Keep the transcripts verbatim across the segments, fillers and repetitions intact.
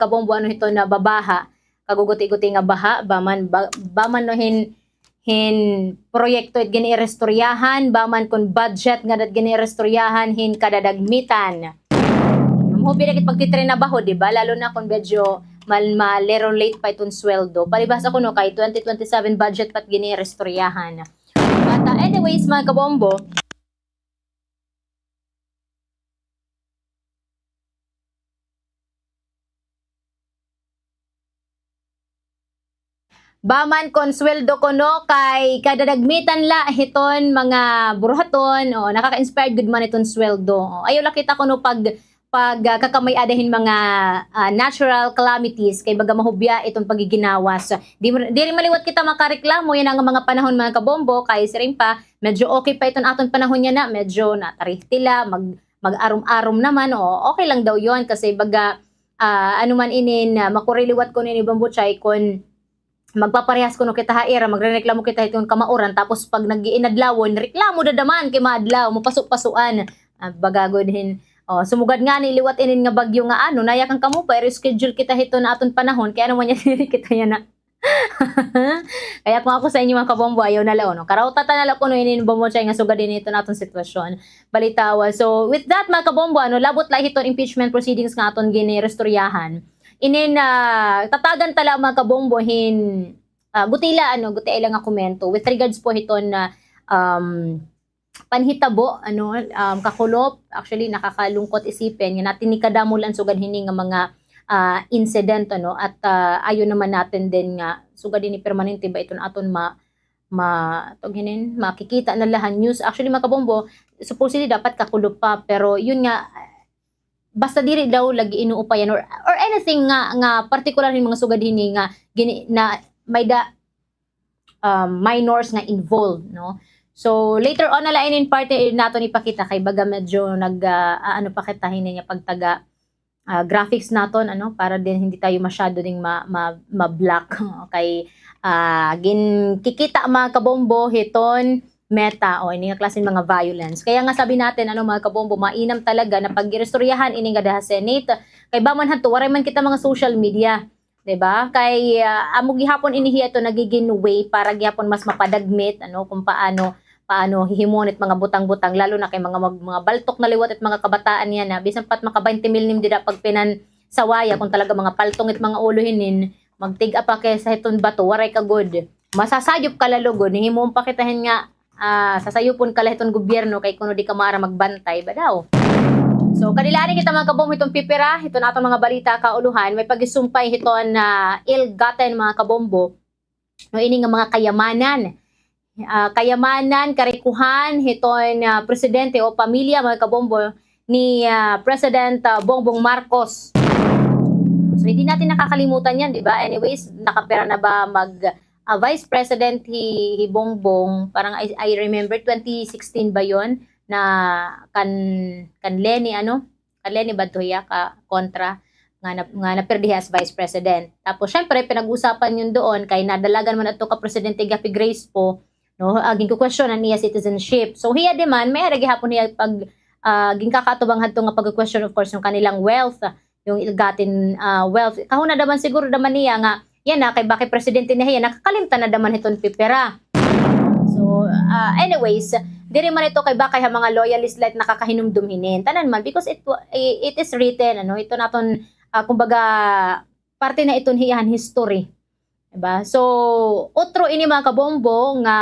kabombo, ano hiton nga babaha. Kaguguti-guti nga baha, ba man, ba, ba man no hin, hin proyekto it gin-iiristoryahan, ba man kon budget nga dat gin-iiristoryahan hin kadadagmitan. Mahubya na gud pagtitrinabaho, di ba? Lalo na kon medyo mal-, ma-little late pa iton sweldo. Palibhasa kuno kay twenty twenty-seven budget pa it gin-iiristoryahan. But, uh, anyways, mga kabombo, ba man kon sweldo kuno kay kadadagmitan la hiton mga buruhaton, o, nakaka-inspired gud man iton sweldo. O, ayaw la kita kuno pag, pag, ah, kakamay-ada hin mga, ah, natural calamities kay baga mahubya iton pagiginawas. Di, diri man liwat kita makareklamo yana nga mga panahon, mga kabombo, kay siring pa, medyo okay pa iton aton panahon yana, medyo natarihti la, mag-, mag-arom-arom naman, o, okay lang daw yon kasi baga, ah, ano man inin, ah, makuri liwat kuno ini, Bombo Chay, kon magpaparehas kuno kita ha ira, magrereklamo kita hiton kamauran, tapos pag nag-iinadlawon, reklamo dadaman kay maadlaw, mapaso-pasoan. Ah, baga gud hin, o, sumugad ngani liwat inin nga bagyo nga ano, nayakan kamo pa, i-reschedule kita hiton aton panahon, kay ano man yana, diri kita yana. Kaya kung ako sa inyo, mga kabombo, ayaw na la, no? Karautatan na la kuno inin, Bombo Chay, nga sugad ini hiton aton sitwasyon. Balitawa. So, with that, mga kabombo, ano, labot la hiton impeachment proceedings nga aton gin-iiristoryahan. Inin, ah, tatagan ta la, mga kabombo, hin, ah, guti la, ano, guti la nga komento with regards po hiton, ah, um, panhitabo, ano, um, kakulop. Actually, nakakalungkot isipin nga natin ni kadamo la an sugad hini nga mga, ah, incident, ano, at, ah, ayaw naman natin din nga sugad hini permanente ba iton aton ma-, ma-, tawag hinin, makikita na la han news. Actually, mga kabombo, supposedly dapat kakulop pa, pero yun nga, basta diri daw lagi inuupayan or, or anything nga, nga partikular hin mga sugad hini nga gini-, na may da, um, minors nga involved, no? So, later on na la inin parte naton ipakita kay baga medyo nag, ah, ano pa kita hini nga pagtaga, ah, graphics naton, ano, para din hindi tayo masyado ding ma-, ma-, ma-block. Okay. Ah, ginkikita, mga kabombo, hiton Meta, o, ini nga klase mga violence. Kaya nga sabi natin, ano, mga kabombo, mainam talaga na pag-iristoryahan ini nga daha Senate. Kay ba man hadto, waray man kita mga social media. Di ba? Kay, ah, amo gihapon ini hiya ito nagigin way para gihapon mas mapadagmit, ano, kung paano, paano hihimon it mga butang-butang, lalo na kay mga mag-, mga baltok na liwat it mga kabataan yana. Bisan pa it maka baynte mil nim dida pagpinansawaya, kung talaga mga paltong it mga ulo hinin, magtig-a pa kay sa hiton bato, waray ka gud. Masasayop ka lalo gud, hihimon pa kita hin nga, ah, sasayupon ka la hiton gobyerno kay kuno di ka maaram magbantay ba daw. So, kadilaan kita, mga kabombo, hiton pipira, hiton aton mga balita kaulohan, may pagisumpay hiton, ah, ill-gotten, mga kabombo. No, ini nga mga kayamanan. Ah, kayamanan, karikuhan, hiton, ah, presidente o pamilya, mga kabombo, ni, ah, President, ah, Bongbong Marcos. So, hindi natin nakakalimutan yan, di ba? Anyways, nakapira na ba mag, ah, Vice President hi, hi Bongbong, parang I, I remember twenty sixteen ba yon na kan, kan Leni, ano? Kan Leni ba to hiya ka kontra nga na, nga napirdi hiya as Vice President. Tapos, syempre, pinag-usapan yun doon kay nadalagan man ato ka Presidente Gapi Grace po, no? Ah, ginkukwestiyon an iya citizenship. So, hiya di man, may ara gihapon hiya pag, ah, ginkakaatubang hadto nga pag-question, of course, yung kanilang wealth, yung ill-gotten, ah, wealth. Kahuna daman siguro daman niya nga, yana, kay bakit presidente na hiya, nakakalimtan na daman hiton pipira. So, ah, anyways, diri man ito kay bakay ha mga loyalist la it nakakahinumdom hinin. Tanan man, because it wa-, i-, it is written, ano, ito naton, ah, kumbaga, parte na iton hiya han history. Diba? So, otro ini mga kabombo nga,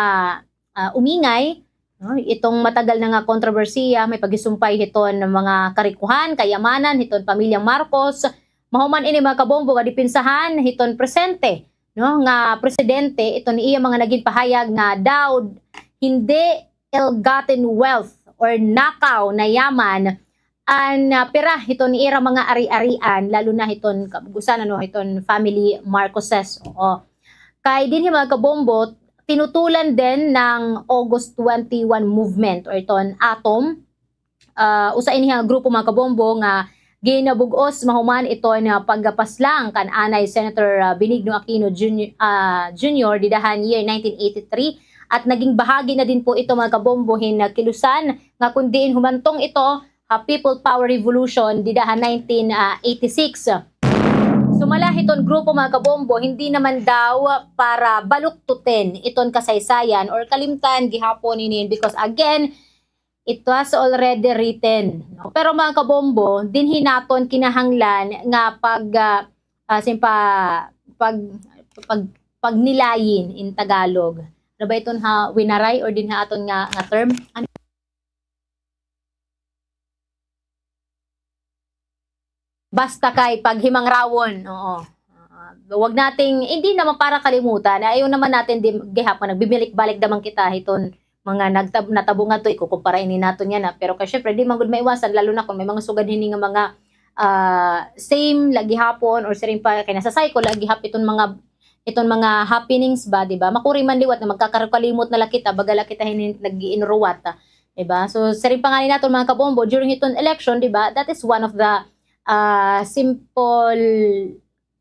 ah, umingay, no? Itong matagal na nga kontrobersiya, may pagisumpay hiton mga karikuhan, kayamanan, hiton pamilyang Marcos. Mahuman ini mga kabombo nga dipinsahan hiton presente, no? Nga presidente, iton iya mga nagin pahayag nga daw hindi ill-gotten wealth or nakaw na yaman an, ah, pira hiton ira mga ari-arian, lalo na hiton kabug-usan, ano, hiton family Marcoses. Oo. Kay dinhi mga kabombo, tinutulan din ng August twenty-one movement or iton ATOM. Ah, usa ini nga grupo mga kabombo nga ginabug-os mahuman iton pagpaslang kan anay Senator, ah, Benigno Aquino Junior, ah, Junior dida han year nineteen eighty-three at naging bahagi na din po ito mga kabombo hin, ah, kilusan nga kun diin humantong ito ha People Power Revolution dida ha nineteen eighty-six. Mala hiton grupo, mga kabombo, hindi naman daw para baluktutin iton kasaysayan or kalimtan gihapon inin, because again, it was already written, no? Pero, mga kabombo, dinhi naton kinahanglan nga pag, ah, ah, simpa-, pag, pag, pagnilayin in Tagalog. Ano ba iton ha winaray or dinhi aton nga, nga term? Ano? Basta kay paghimangrawan, oo. Ah, wag nating, hindi naman para kalimutan, ayaw naman natin di, gihapon, nagbibalik-balik naman kita hiton mga nagtab-, natabo ngadto, ikukumpara ini naton yana. Pero kay syempre, di man gud maiwasan, lalo na kung may mga sugad hini nga mga, ah, same la gihapon or siring pa kay nasa cycle la gihap iton mga, iton mga happenings ba, di ba? Makuri man liwat na magkakarukalimot na la kita, baga la kita hini nag-iinruwat, ah, di ba? So, siring pa ngani naton, mga kabombo, during iton election, di ba? That is one of the, ah, simple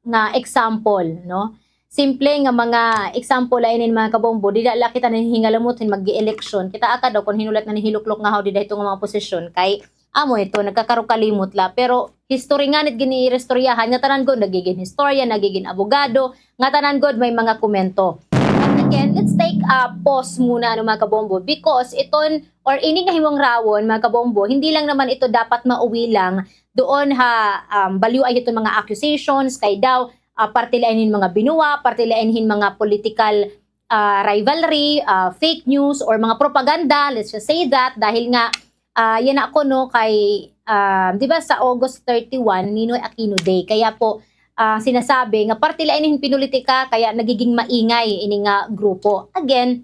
nga example, no? Simple nga mga example la inin, mga kabombo, dida la kita nahihingalamot hin mag-election. Kitaa ka daw kon hin-o la it nahihiluklok ngahaw dida hito nga mga posisyon. Kay amo ito, nagkakarukalimot la. Pero history nganit gin-iiristoryahan, ngatanan gud nagigin historian, nagigin abogado, ngatanan gud may mga komento. But again, let's take a pause muna, ano, mga kabombo, because iton, or ini nga himangrawan, mga kabombo, hindi lang naman ito dapat mauwi lang doon ha, um, balyo ay hiton mga accusations, kay daw, ah, parte la ini hin mga binuwa, parte la ini hin mga political, ah, rivalry, ah, fake news, or mga propaganda, let's just say that, dahil nga, ah, yana kuno kay, ah, di ba sa August thirty-one, Ninoy Aquino Day, kaya po, ah, sinasabi nga parte la ini hin pinulitika, kaya nagiging maingay ini nga grupo. Again,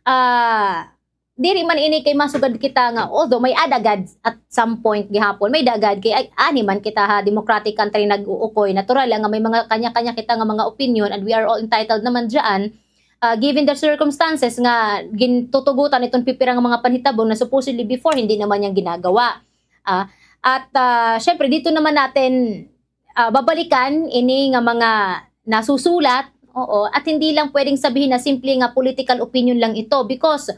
ah, diri man ini kay masugad kita nga, although may-ada gad at some point gihapon, may-ada gad kay, ay, ani man kita ha democratic country nag-uukoy, natural la nga may mga kanya-kanya kita nga mga opinion and we are all entitled naman dyan, ah, given the circumstances nga gintutugutan iton pipira nga mga panhitabo na supposedly before hindi naman niya ginagawa. Ah, at, ah, syempre, dito naman natin ah, babalikan ini nga mga nasusulat, oo, at hindi lang pwedeng sabihin na simple nga political opinion lang ito because,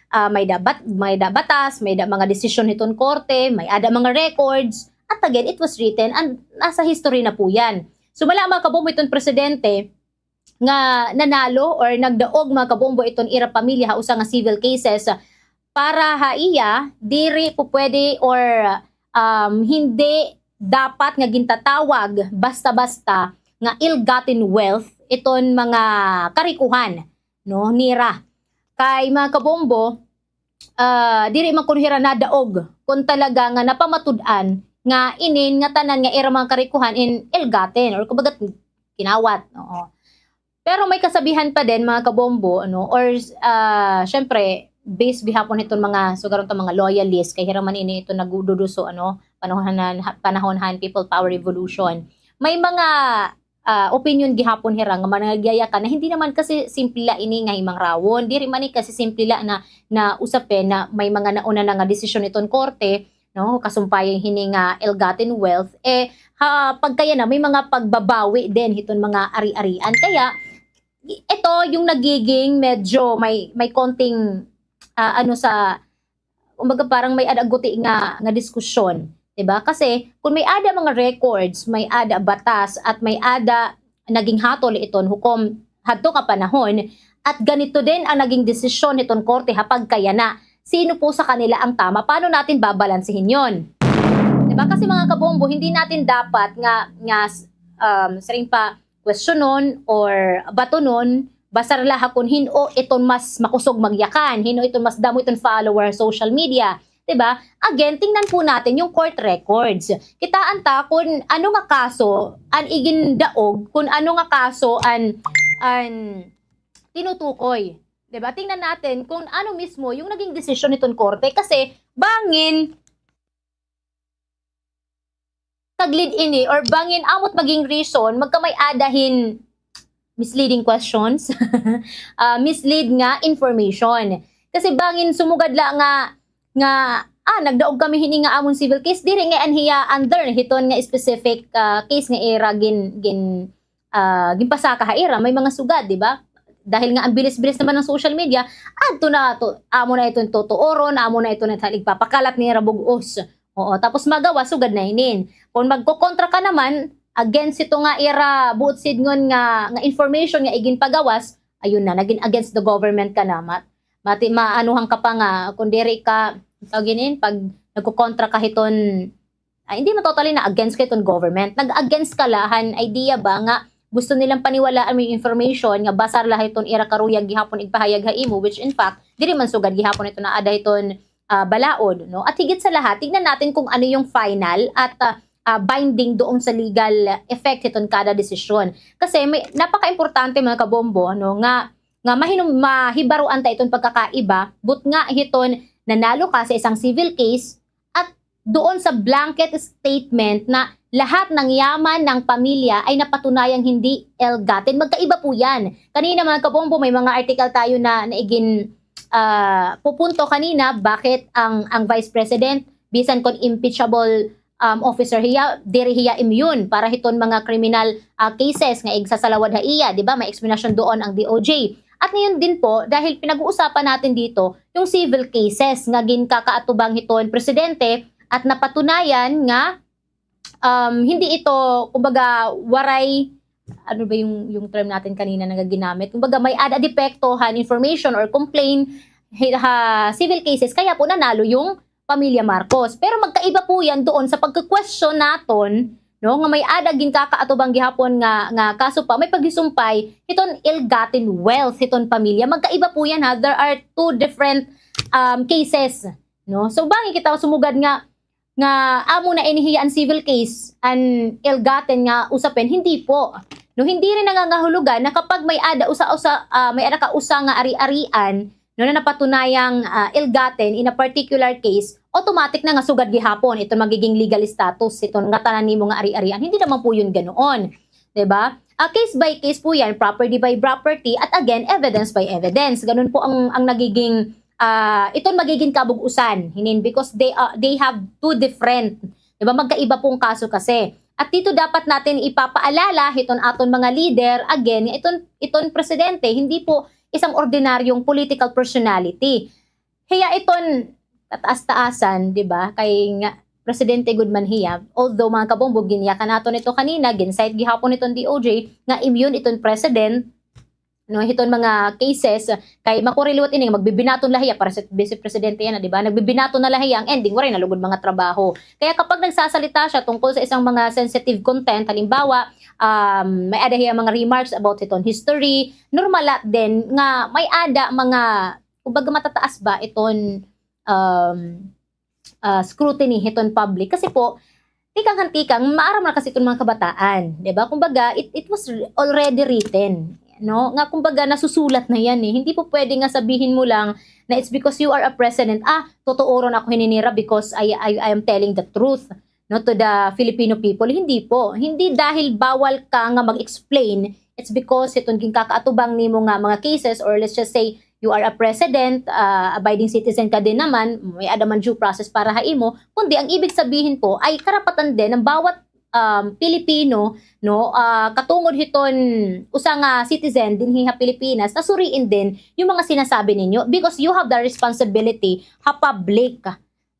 ah, may-ada bat-, may-ada batas, may-ada mga desisyon hiton korte, may-ada mga records, at again, it was written and nasa history na po yan. Sumala, mga kabombo, iton presidente, nga nanalo or nagdaog, mga kabombo, iton ira pamilya ha usa nga civil cases, para ha iya, diri po pwede or, um, hindi dapat nga gintatawag basta-basta nga ill-gotten wealth iton mga karikohan, no, nira. Kay, mga kabombo, ah, diri man kuno hira nadaog kon talaga nga napamatud-an nga inin ngatanan nga ira mga karikohan in ill-gotten or kumbaga kinawat, oo. Pero may kasabihan pa din, mga kabombo, ano, or, ah, syempre, based gihapon hiton mga, sugad unta, mga loyalist, kay hira man ini ito nagduduso, ano, panahon han, panahon han People Power Revolution. May mga, ah, opinion gihapon hira nga managyayakan na hindi naman kasi simple la ini nga himangrawon, diri man ni kasi simple la na, na usapin na may mga nauna na nga desisyon hiton korte, no, kasumpay hini nga ill-gotten wealth, eh, ha, pagkayana, may mga pagbabawi din hiton mga ari-arian. Kaya, i-, ito yung nagiging medyo may, may konting, ah, ano sa, kumbaga parang may-ada guti nga, nga diskusyon, di ba? Kasi kung may-ada mga records, may-ada batas, at may-ada naging hatol iton hukom hadto nga panahon, at ganito din ang naging desisyon hiton korte ha pagkayana, sino po sa kanila ang tama? Paano natin babalansehin yon? Di ba? Kasi, mga kabombo, hindi natin dapat nga, nga, um, siring pa, questionon or batunon, basar la ha kun hin-o iton mas makusog magyakan, hin-o iton mas damo iton follower social media. Di ba? Again, tingnan po natin yung court records. Kitaan ta kun ano nga kaso an igindaog, kun ano nga kaso an, an tinutukoy. Di ba? Tingnan natin kung ano mismo yung naging desisyon niton korte. Kasi, bangin, taglit ini or bangin amo it maging reason, magkamay-ada hin misleading questions, ah, mislead nga information. Kasi bangin sumugad la nga, nga, ah, nagdaog kami hini nga amon civil case, diri ngay-an hiya under hiton nga specific, ah, case nga ira gin-, gin-, ah, ginpasaka ha ira, may mga sugad, di ba? Dahil nga ang bilis-bilis naman ng social media, adto na to, amo na iton tutuoron, amo na iton igpapakalat nira bug-os. Oo, tapos magawas, sugad na inin. Kung magkokontra ka naman, against ito nga ira buot sidngon nga, nga information nga iginpagawas, ayun na, nagin against the government ka na. Ma-, mati-, maanuhan ka pa nga, kung diri ka, tawag ini, pag nagkukontra ka hiton, ah, hindi man totally na against ka hiton government. Nag-against ka la han idea ba nga gusto nilang paniwalaan mo yung information nga basar la hiton ira karuyag gihapon igpahayag ha imo, which in fact, diri man sugad gihapon ito naada hiton, ah, balaod, no? At higit sa lahat, tignan natin kung ano yung final at, ah, ah, binding doon sa legal effect hiton kada desisyon. Kasi may, napaka-importante, mga kabombo, no, nga, nga mahinum-, mahibaruan ta iton pagkakaiba, but nga hiton nanalo ka sa isang civil case at doon sa blanket statement na lahat ng yaman ng pamilya ay napatunayang hindi ill-gotten. Magkaiba po yan. Kanina, mga kabombo, may mga article tayo na, na igin-, ah, pupunto kanina, bakit ang, ang Vice President, bisan kon impeachable, um, officer hiya, diri hiya immune para hiton mga criminal, ah, cases nga igsasalawad ha iya, di ba? May explanation doon ang D O J. At ngayon din po, dahil pinag-uusapan natin dito yung civil cases nga ginkakaatubang hiton presidente at napatunayan nga, um, hindi ito, kumbaga, waray, ano ba yung, yung term natin kanina na ginamit? Kumbaga, may-ada depekto han information or complaint hi-, ha civil cases, kaya po nanalo yung pamilya Marcos. Pero magkaiba po yan doon sa pagka-question naton, no, nga may-ada ginkakaatubang gihapon nga, nga kaso pa, may paghisumpay hiton ill-gotten wealth hiton pamilya. Magkaiba po yan, ha. There are two different, um, cases, no. So, bangin kita sumugad nga, nga amo na ini hiya an civil case, an ill-gotten nga usapin, hindi po. No, hindi rin nangangahulugan na kapag may-ada usa-usa, ah, may-ada ka usa nga ari-arian, no, na napatunayang, ah, ill-gotten in a particular case, automatic na nga sugad gihapon iton magiging legal status hiton ngatanan nimo nga ari-arian. Hindi naman po yun ganoon. Di ba? Ah, case by case po yan, property by property, at again, evidence by evidence. Ganun po ang, ang nagiging, ah, iton magiging kabug-usan hinin, because they, ah, they have two different, di ba? Magkaiba pong kaso kasi. At dito dapat natin ipapaalala hiton aton mga leader, again, nga iton, iton presidente, hindi po isang ordinaryong political personality. Hiya iton kataas-taasan, di ba? Kay nga, presidente gud man hiya, although, mga kabombo, giniyakan naton ito kanina, gin-cite gihapon iton D O J, nga immune iton president, no, hiton mga cases, kay makoreliwat ini nga magbibinaton la hiya para sa vice presidente yana, di ba? Nagbibinaton na la hiya, ang ending, waray na lugod mga trabaho. Kaya kapag nagsasalita siya tungkol sa isang mga sensitive content, halimbawa, um, may-ada hiya mga remarks about hiton history, normal la din nga may-ada mga, kumbaga, matataas ba iton, um, ah, scrutiny hiton public. Kasi po, tikang han tikang, maaram na kasi iton mga kabataan, di ba? Kumbaga, it, it was already written, no? Nga kumbaga, nasusulat na yan eh. Hindi po pwede nga sabihin mo lang na it's because you are a president, ah, totoo ron ako hini nira because I, I, I am telling the truth, no, to the Filipino people. Hindi po. Hindi dahil bawal ka nga mag-explain, it's because hiton ginkakaatubang nimo nga mga cases, or let's just say, you are a president, ah, abiding citizen ka din naman, may-ada man due process para ha imo, kundi ang ibig sabihin po ay karapatan din ng bawat, um, Pilipino, no, ah, katungod hiton usa nga citizen dinhi ha Pilipinas na suriin din yung mga sinasabi ninyo because you have the responsibility ha public.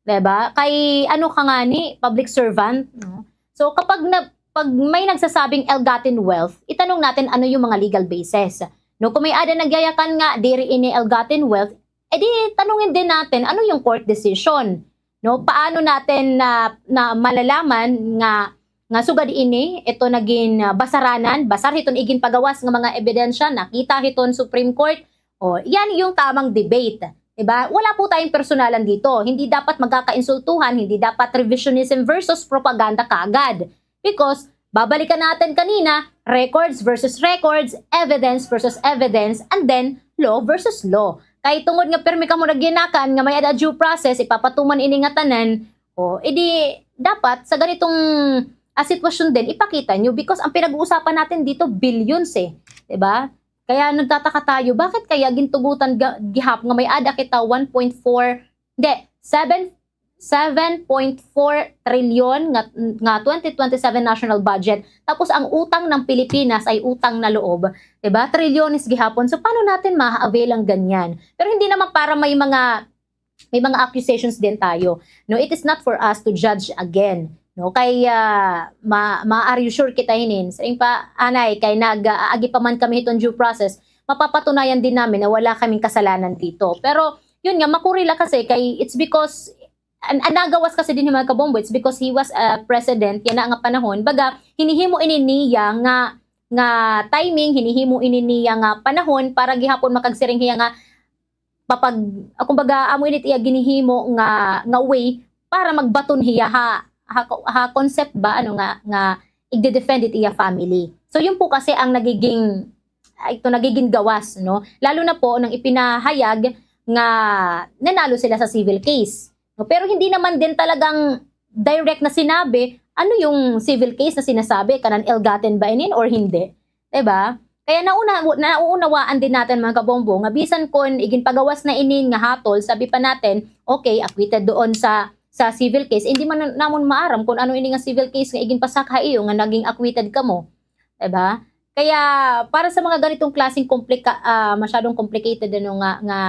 Di ba? Kay ano ka ngani, public servant, no? So, kapag na, pag may nagsasabing ill-gotten wealth, itanong natin ano yung mga legal basis. No, kung may-ada nagyayakan nga, diri ini ill-gotten wealth, eh di, tanungin din natin, ano yung court decision? No, paano natin na, na malalaman nga, nga sugad ini, ito naging, ah, basaranan, basar hiton iginpagawas nga mga ebidensya, nakita hiton Supreme Court, o, yan yung tamang debate. Diba? Wala po tayong personalan dito. Hindi dapat magkakainsultuhan, hindi dapat revisionism versus propaganda kaagad. Because, babalikan natin kanina, records versus records, evidence versus evidence, and then law versus law. Kay tungod nga pirmi kamo nagyinakan nga may-ada due process, ipapatuman ini ngatanan, o, edi dapat sa ganitong, ah, sitwasyon din, ipakita nyo because ang pinag-uusapan natin dito, billions eh. Diba? Kaya nagtataka tayo, bakit kaya gintugutan ga-, gihap nga may-ada kita one point four, hindi, seven, seven point four trilyon nga, nga twenty twenty-seven national budget, tapos ang utang ng Pilipinas ay utang na loob, diba? Trilyones gihapon. So, paano natin ma-avail ang ganyan? Pero hindi naman para may mga, may mga accusations din tayo. No, it is not for us to judge again. No, kay, ah, ma-, ma-are you sure kita hinin. Siring pa, anay, kay nag-aagi pa man kami hiton due process, mapapatunayan din namin na wala kaming kasalanan dito. Pero, yun nga, makuri la kasi kay it's because, an, an nagawas kasi dinhi, mga kabombo, it's because he was a president yana nga panahon. Baga, hinihimo ini niya nga, nga timing, hinihimo ini niya nga panahon para gihapon makagsiring hiya nga papag-, ah, kumbaga, amo ini it iya ginhihimo nga, nga way para magbaton hiya ha, ha, ha concept ba, ano, nga, nga igde-defend it iya family. So, yun po kasi ang nagiging, ah, ito, nagiging gawas, no? Lalo na po nang ipinahayag nga nanalo sila sa civil case. No? Pero hindi naman din talagang direct na sinabi ano yung civil case na sinasabi, kanan ill-gotten ba inin or hindi? Diba? Kaya nauna-, nauunawaan din natin, mga kabombo, nga bisan kon iginpagawas na inin nga hatol, sabi pa natin, okay, acquitted doon sa, sa civil case, hindi man namon maaram kung ano ini nga civil case nga iginpasak ha iyo nga naging acquitted kamo. Diba? Kaya para sa mga ganitong klaseng komplika-, ah, masyadong complicated, ano, nga, nga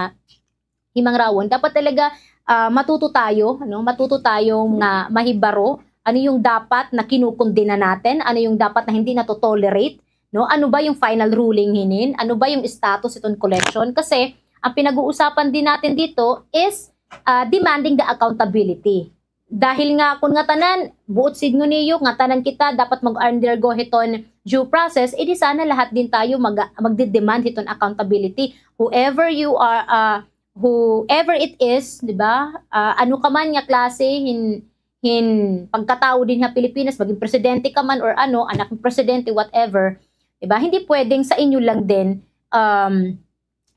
himangrawon, dapat talaga, ah, matuto tayo, ano, matuto tayong, ah, mahibaro ano yung dapat na kinukundena natin, ano yung dapat na hindi nato-tolerate, no? Ano ba yung final ruling hinin? Ano ba yung status iton collection? Kasi ang pinag-uusapan din natin dito is, ah, demanding the accountability. Dahil nga, kun ngatanan, buot sidngon niyo, ngatanan kita dapat mag-undergo hiton due process, edi sana lahat din tayo mag-, magde-demand hiton accountability. Whoever you are, ah, whoever it is, di ba? Ah, ano ka man nga klase hin, hin pagkatawo dinhi ha Pilipinas, maging presidente ka man or ano, anak ng presidente, whatever, di ba? Hindi pwedeng sa inyo lang din, um,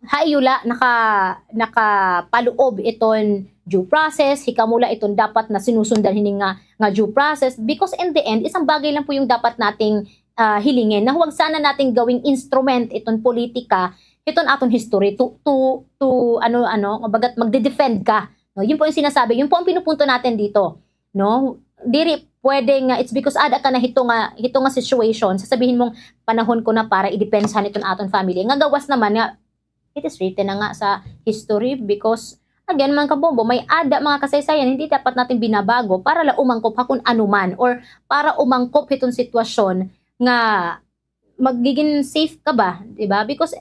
ha iyo la naka-, nakapaluob iton due process, hikamo la iton dapat na sinusundan hini nga, nga due process, because in the end, isang bagay lang po yung dapat nating, ah, hilingin, na huwag sana nating gawing instrument iton politika, iton aton history to, to, to, ano, ano, kumbaga, magde-defend ka, no? Yun po yung sinasabi, yun po ang pinupunto natin dito, no? Diri pwede nga, it's because ada ka na hito nga, hito nga situation, sasabihin mong, "Panahon ko na para idepensahan iton aton family." Nga gawas naman nga, it is written na nga sa history because, again, mga kabombo, may ada mga kasaysayan, hindi dapat natin binabago para la umangkop ha kung ano man or para umangkop hiton sitwasyon nga magiging safe ka ba, di ba? Because,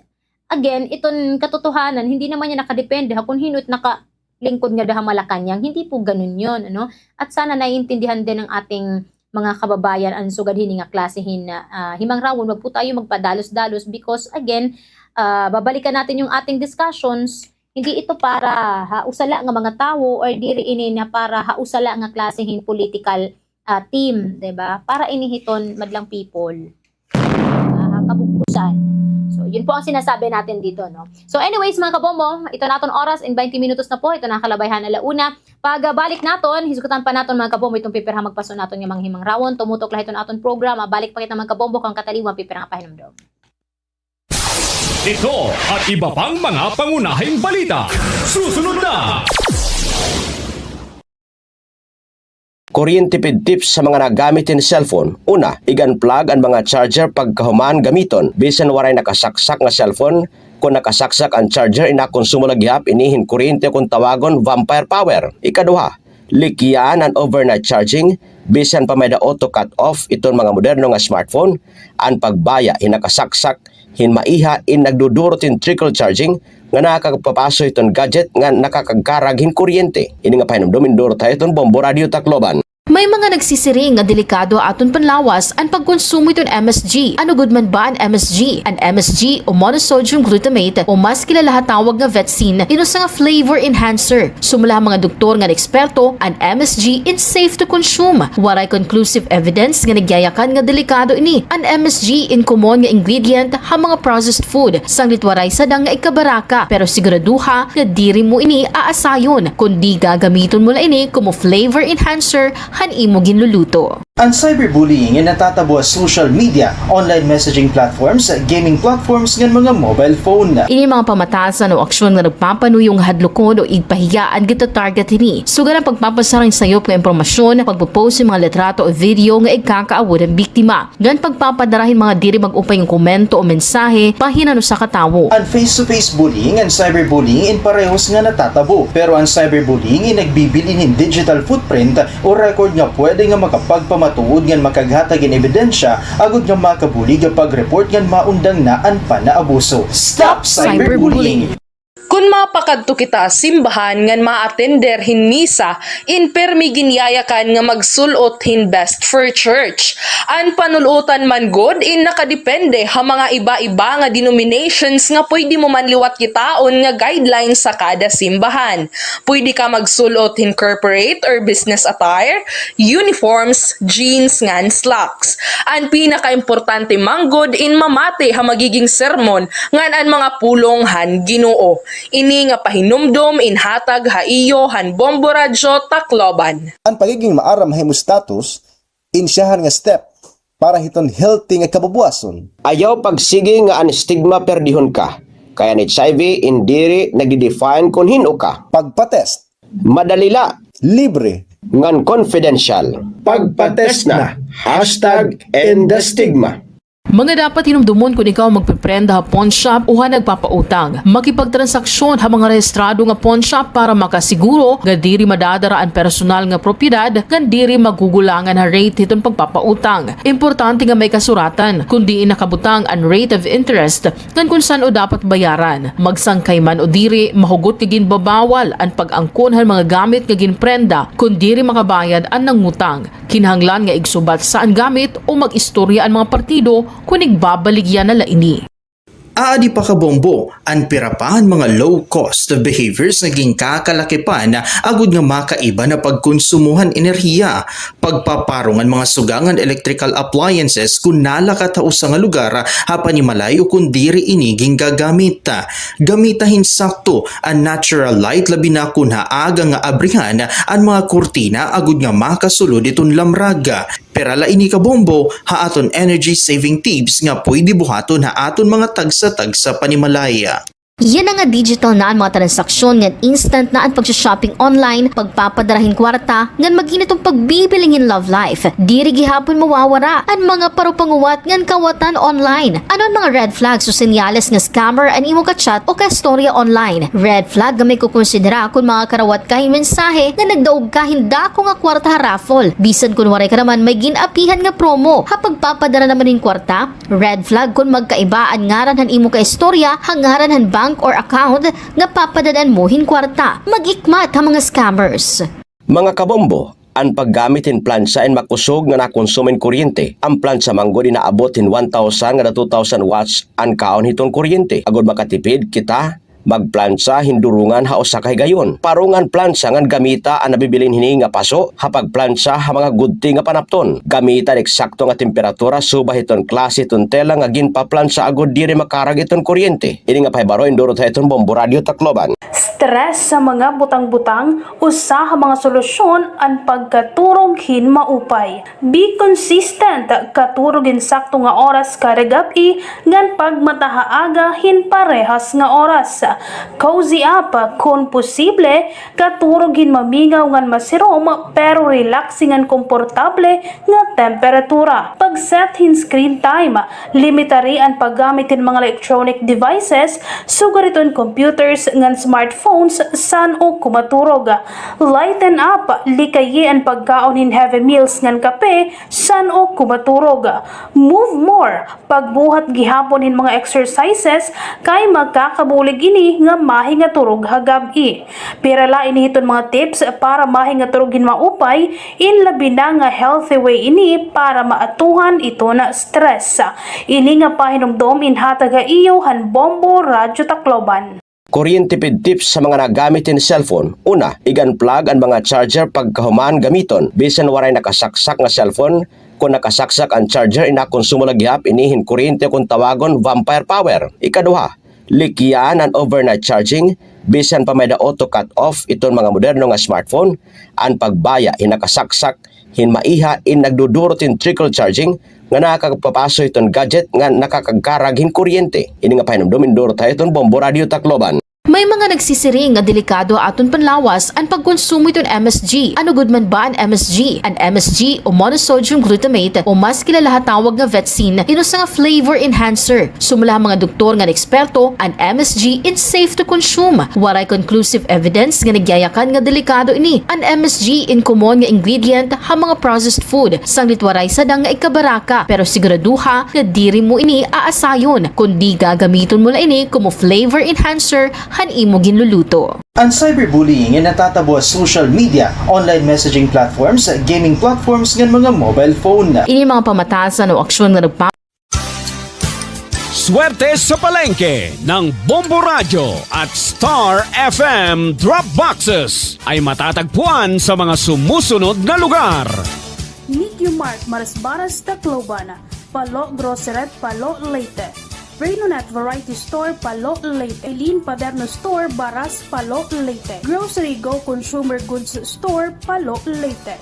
again, iton katotohanan, hindi naman niya nakadepende ha kung hin-o it nakalingkod nga da ha Malacañang. Hindi po ganun yun, ano? At sana naiintindihan din ng ating mga kababayan an sugad hini nga klase hin, ah, himangrawon, wag po tayo magpadalos-dalos because, again, ah, babalikan natin yung ating discussions, hindi ito para ha usa la nga mga tawo or diri ini na para ha usa la nga klase hin political, ah, team, di ba? Para ini hiton madlang people. Ah, kabug-osan. So, yun po ang sinasabi natin dito, no? So, anyways, mga kabombo, ito na aton oras, in twenty minutos na po, ito na kalabay han ala una. Pagbalik naton, hisgutan pa naton, mga kabombo, iton pipirha magpaso naton nga mga himangrawon. Tumutok la hiton aton programa. Balik pa kita, mga kabombo, kan kataliwan, pipirha nga pahinumdom. Ito at iba pang mga pangunahing balita. Susunod na! Kuryente pidtips sa mga nagamit hin cellphone. Una, ig-unplug an mga charger pagkahuman gamiton. Bisan waray nakasaksak nga cellphone, kon nakasaksak an charger, inakonsumo la gihap ini hin kuryente kon tawagon vampire power. Ikaduha, likyan an overnight charging. Bisan pa may-ada auto cut off iton mga moderno nga smartphone, an pagbaya hin nakasaksak hin maiha in nagdudurot hin trickle charging nga nakakapapaso hiton gadget nga nakakagkarag hin kuryente. Ini nga pahinumdom indurot ha iyo hiton Bombo Radio Tacloban. May mga nagsisiring nga delikado ha aton panlawas an pagkonsumo hiton M S G. Ano gud man ba an M S G? An M S G o monosodium glutamate o mas kilala ha tawag nga Vetsin, in usa nga flavor enhancer. Sumala ha mga doktor ngan eksperto, an M S G in safe to consume. Waray conclusive evidence nga nagyayakan nga delikado ini. An M S G in common nga ingredient ha mga processed food, sanglit waray sadang nga ikabaraka, pero siguraduha nga diri mo ini aasayon, kundi gagamiton mo la ini komo flavor enhancer han imo ginluluto. An cyberbullying in natatabo ha social media, online messaging platforms, gaming platforms, ngan mga mobile phone. Ini mga pamatasan o aksyon nga nagpapanuyo nga hadlokon o igpahiya an gitatarget hini. Sugad an pagpapasara hin sayop nga impormasyon, pagpo-post hin mga litrato o video nga igkakaawod han biktima, ngan pagpapadara hin mga diri mag-upay nga komento o mensahe bahin han usa ka tawo. An face-to-face bullying ngan cyberbullying in parehos nga natatabo, pero an cyberbullying in nagbibilin hin digital footprint o record nga pwede nga makapagpamatuod ngan makaghatag hin ebidensya agod nga makabulig ha pag-report ngan maundang na an panaabuso. Stop cyberbullying! Kon mapakadto kita ha simbahan ngan maatender hin misa, in pirmi ginyayakan nga magsul-ot hin best for church. An panul-otan man gud in nakadepende ha mga iba-iba nga denominations nga pwede mo man liwat kitaon nga guidelines sa kada simbahan. Pwede ka magsul-ot hin corporate or business attire, uniforms, jeans ngan slacks. An pinakaimportante man gud in mamati ha magiging sermon ngan an mga pulong han Ginoo. Ini nga pahinumdom in hatag ha iyo han Bombo Radyo Tacloban. An pagiging maaram ha imo status, in siyahan nga step para hiton healthy nga kabubuwason. Ayaw pagsigi nga an stigma perdihon ka. Kay an H I V in diri nagde-define kon hin-o ka. Pagpa-test. Madali la. Libre. Ngan confidential. Pagpa-test na. Hashtag end the stigma. Mga dapat hinumdomon kon ikaw magpeprenda ha pawnshop o ha nagpapautang. Makipagtransaksyon ha mga rehistrado nga pawnshop para makasiguro nga diri madadara an personal nga propiedad ngan diri magugulangan ha rate hiton pagpapautang. Importante nga may kasuratan kon diin nakabutang an rate of interest ngan kon san-o dapat bayaran. Magsangkay man o diri, mahugot nga ginbabawal an pag-angkon han mga gamit nga ginprenda kon diri makabayad an nangutang. Kinahanglan nga igsubatsay an gamit o mag-istorya an mga partido kon igbabaligya na la ini. Aadi pa, kabombo, an pira pa han mga low-cost behaviors nga ginkakalakipan agod nga makaiba na pagkonsumo han enerhiya, pagpaparong han mga suga ngan electrical appliances kon nalakat ha usa nga lugar ha panimalay o kon diri ini gingagamit. Gamita hin sakto an natural light, labi na kon ha aga nga abrihan an mga kurtina agod nga makasulod iton lamrag. Pira la ini, kabombo, ha aton energy saving tips nga pwede buhaton ha aton mga tagsa-tagsa panimalay. Yana nga digital na an mga transaksyon ngan instant na an pagsha-shopping online, pagpapadara hin kwarta, ngan mag-init an pagbibiling hin love life. Diri gihapon mawawara an mga parupanguwat ngan kawatan online. Ano an mga red flags o senyales nga scammer an imo ka-chat o ka-istorya online? Red flag nga may kukonsidera kon makakarawat ka hin mensahe nga nagdaog ka hin dako nga kwarta ha raffle, bisan kon waray ka naman may gin-apihan nga promo. Ha pagpapadara naman hin kwarta, red flag kon magkaiba an ngaran han imo ka-istorya ha ngaran han bank or account nga papadad-an mo hin kwarta. Mag-ikmat ha mga scammers. Mga kabombo, an paggamit hin plantsa in makusog nga nakonsumo hin kuryente. An plantsa man gud in aabot hin one thousand ngada two thousand watts an kaon hiton kuryente. Agod makatipid kita, magplantsa hin durungan ha usa ka higayon. Parunga an plantsa ngan gamita an nabibilin hini nga paso ha pagplantsa ha mga gudti nga panapton. Gamita an eksakto nga temperatura subay hiton klase hiton tela nga ginpaplantsa agod diri makarag iton kuryente. Ini nga pahibaro in durot ha iton Bombo Radyo Tacloban. Stress sa mga butang-butang, usa ha mga solusyon an pagkaturog hin maupay. Be consistent, katurog hin sakto nga oras kada gab-i ngan pagmata ha aga hin parehas nga oras. Cozy up, kon posible, katurog hin mamingaw ngan masirom pero relaxing ngan komportable nga temperatura. Pag-set hin screen time, limitari an paggamit hin mga electronic devices, sugad iton computers ngan smartphones, san-o kumaturog. Lighten up, likayi an pagkaon hin heavy meals ngan kape, san-o kumaturog. Move more, pagbuhat gihapon hin mga exercises kay makakabulig ini nga mahingaturog ha gab-i. Pira la ini hiton mga tips para mahingaturog hin maupay, in labi na nga healthy way ini para maatuhan iton stress. Ini nga pahinumdom in hatag ha iyo han Bombo Radyo Tacloban. Kuryente pid tips sa mga nagamit hin cellphone. Una, ig-unplug an mga charger pagkahuman gamiton. Bisan waray nakasaksak nga cellphone, kon nakasaksak an charger, in nakonsumo la gihap ini hin kuryente kon tawagon vampire power. Ikaduha, likyan an overnight charging. Bisan pa may-ada auto cut off iton mga moderno nga smartphone, an pagbaya hin nakasaksak hin maiha in nagdudurot hin trickle charging nga nakakapapaso hiton gadget nga nakakagkarag hin kuryente. Ini nga pahinumdom in durot ha iton Bombo Radyo Tacloban. May mga nagsisiring nga delikado ha aton panlawas an pagkonsumo hiton M S G. Ano gud man ba an M S G? An M S G o monosodium glutamate o mas kilala ha tawag nga vetsin, in usa nga flavor enhancer. Sumala ha mga doktor ngan eksperto, an M S G in safe to consume. Waray conclusive evidence nga nagyayakan nga delikado ini. An M S G in common nga ingredient ha mga processed food, sanglit waray sadang nga ikabaraka, pero siguraduha nga diri mo ini aasayon, kundi gagamiton mo la ini komo flavor enhancer han imo ginluluto. An cyberbullying in natatabo ha social media, online messaging platforms, gaming platforms, ngan mga mobile phone. Ini mga pamatasan o aksyon nga nagpa- Swerte sa Palengke ng Bombo Radyo at Star F M Drop Boxes ay matatagpuan sa mga sumusunod na lugar. Nikyo Mart, Marasbaras, Tacloban. Palo Grocery, Palo, Leyte. Renonet Variety Store, Palo, Leyte. Eileen Paderno Store, Baras, Palo, Leyte. Grocery Go Consumer Goods Store, Palo, Leyte.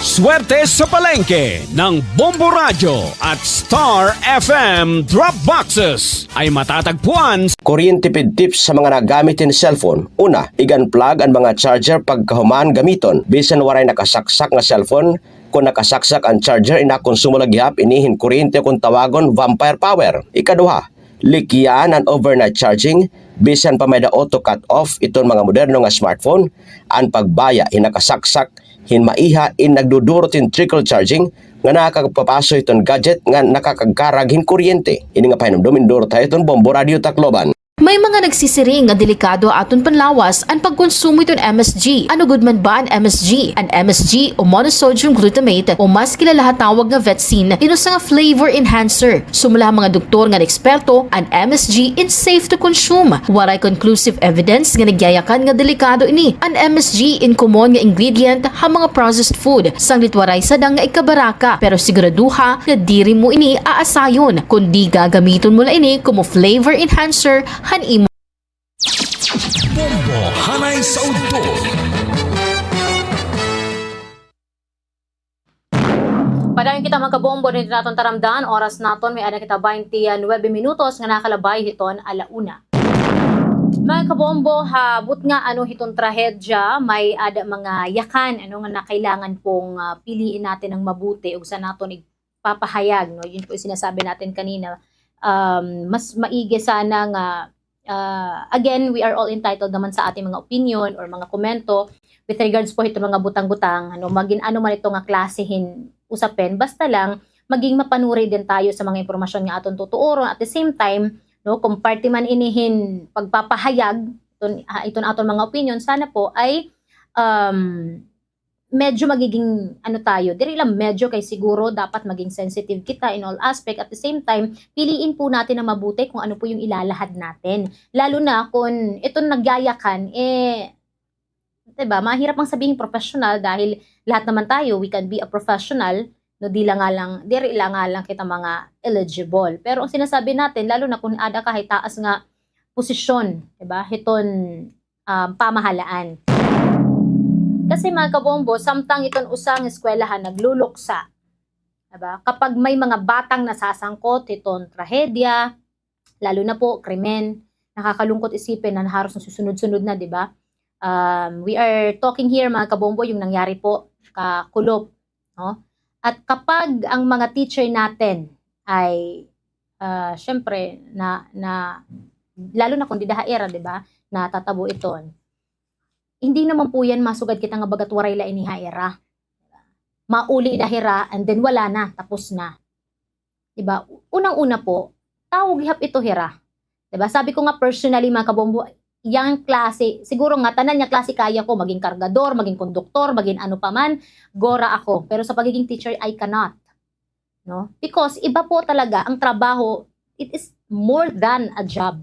Swerte sa Palengke ng Bombo Radyo at Star F M Drop Boxes ay matatagpuan. Kuryente pid tips sa mga nagamit hin cellphone. Una, ig-unplug an mga charger pagkahuman gamiton. Bisan waray nakasaksak nga cellphone, kon nakasaksak an charger, inakonsumo la gihap ini hin kuryente, kon tawagon, vampire power. Ikaduha, likyan an overnight charging, bisan pa may-ada auto cut off iton mga moderno nga smartphone, an pagbaya hin nakasaksak hin maiha in nagdudurot hin trickle charging nga nakakagpapaso hiton gadget nga nakakagkarag hin kuryente. Ini nga pahinumdom indurot ha iyo hiton Bombo Radio Tacloban. May mga nagsisiring nga delikado ha aton panlawas an pagkonsumo hiton M S G. Ano gud man ba an M S G? An M S G o monosodium glutamate o mas kilala ha tawag nga vetsin, in usa nga flavor enhancer. Sumala ha mga doktor ngan eksperto, an M S G in safe to consume. Waray conclusive evidence nga nagyayakan nga delikado ini. An M S G in common nga ingredient ha mga processed food, sanglit waray sadang nga ikabaraka, pero siguraduha nga diri mo ini aasayon, kundi gagamiton mo la ini komo flavor enhancer han imo. Bombo, hanay sa udto. Padayon kita, mga kabombo, dinhi naton taramdan, oras naton, may-ada kita baynte nuwebe minutos nga nakalabay hiton ala una. Mga kabombo, ha butnga, ano, hiton trahedya, may-ada mga yakan, ano, nga na kailangan pong, ah, piliin natin ng mabuti ug sa naton igpapahayag, no? Yun po yung sinasabi natin kanina. Um, mas maigi sana nga, ah, again, we are all entitled naman sa ating mga opinion or mga komento with regards po hito mga butang-butang, ano, magin ano man ito nga klase hin usapin, basta lang maging mapanuri din tayo sa mga impormasyon nga aton tutuoron. At the same time, no, kung parte man ini hin pagpapahayag, iton, ah, iton aton mga opinion, sana po ay, um, medyo magiging, ano tayo, diri lang medyo, kay siguro dapat maging sensitive kita in all aspect. At the same time, piliin po natin na mabuti kung ano po yung ilalahad natin. Lalo na kung itong nagyayakan, eh, 'di ba, mahirap ang sabihin professional dahil lahat naman tayo, we can be a professional, no, di lang nga lang, diri lang nga lang kita mga eligible. Pero ang sinasabi natin, lalo na kung ada ka hay taas nga posisyon, 'di ba, hiton, um, pamahalaan. Kasi, mga kabombo, samtang iton usa nga eskwelahan nagluluksa, 'di ba? Kapag may mga batang nasasangkot hiton trahedya, lalo na po krimen, nakakalungkot isipin na haros nasusunod-sunod na, 'di ba? Um, we are talking here, mga kabombo, yung nangyari po ka Kulop, no? At kapag ang mga teacher natin ay, ah, siyempre, na, na, lalo na kung dida ha ira, 'di ba, natatabo iton, hindi naman po yan masugad kita nga bagat waray la ini ha ira. Mauli la hira, and then wala na, tapos na. 'Di ba? Unang-una po, tawo gihap ito hira. 'Di ba? Sabi ko nga, personally, mga kabombo, yang klase, siguro ngatanan nga klase kaya ko, maging kargador, maging konduktor, maging ano pa man, gora ako. Pero sa pagiging teacher, I cannot. No? Because iba po talaga ang trabaho, it is more than a job.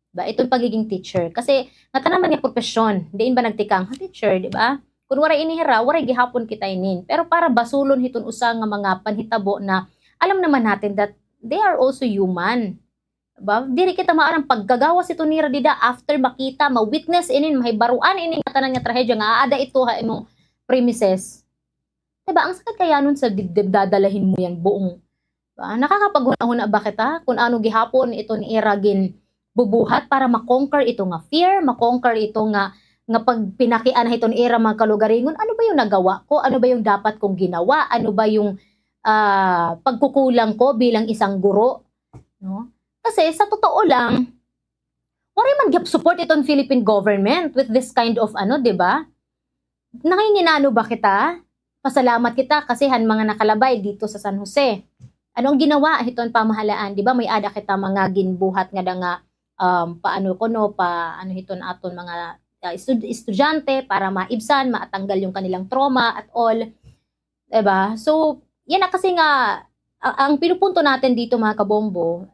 'Di ba? Iton pagiging teacher. Kasi ngatanan man nga propesyon, diin ba nagtikang, ha, teacher, 'di ba? Kun waray ini hira, waray gihapon kita inin. Pero para basulon hiton usa nga mga panhitabo na alam naman natin that they are also human. 'Di ba? Diri kita maaram pagkagawas ito nira dida after makita, ma-witness inin, mahibaruan inin ngatanan nga trahedya nga aada ito ha imong premises. 'Di ba? Ang sakit kaya nun sa dibdib, dadalahin mo yan buong, 'di ba? Nakakapaghuna-huna ba kita kung ano gihapon iton ira gin-, bubuhat para ma-conquer ito nga fear, ma-conquer ito nga, nga pagpinakiana hiton ira mga kalugaringon, ano ba yung nagawa ko? Ano ba yung dapat kong ginawa? Ano ba yung, ah, pagkukulang ko bilang isang guro? No? Kasi sa totoo lang, waray man gyud support iton Philippine government with this kind of ano, di ba? Nanginginano ba kita? Pasalamat kita kasi han mga nakalabay dito sa San Jose. Ano ang ginawa hiton pamahalaan? Di ba, may-ada kita mga ginbuhat ngada nga, um, paano kuno, pa, ano hiton aton mga, ah, estud-, estudyante para maibsan, matanggal yung kanilang trauma at all. Di ba? So, yana kasi nga, a-, ang pinupunto natin dito, mga kabombo,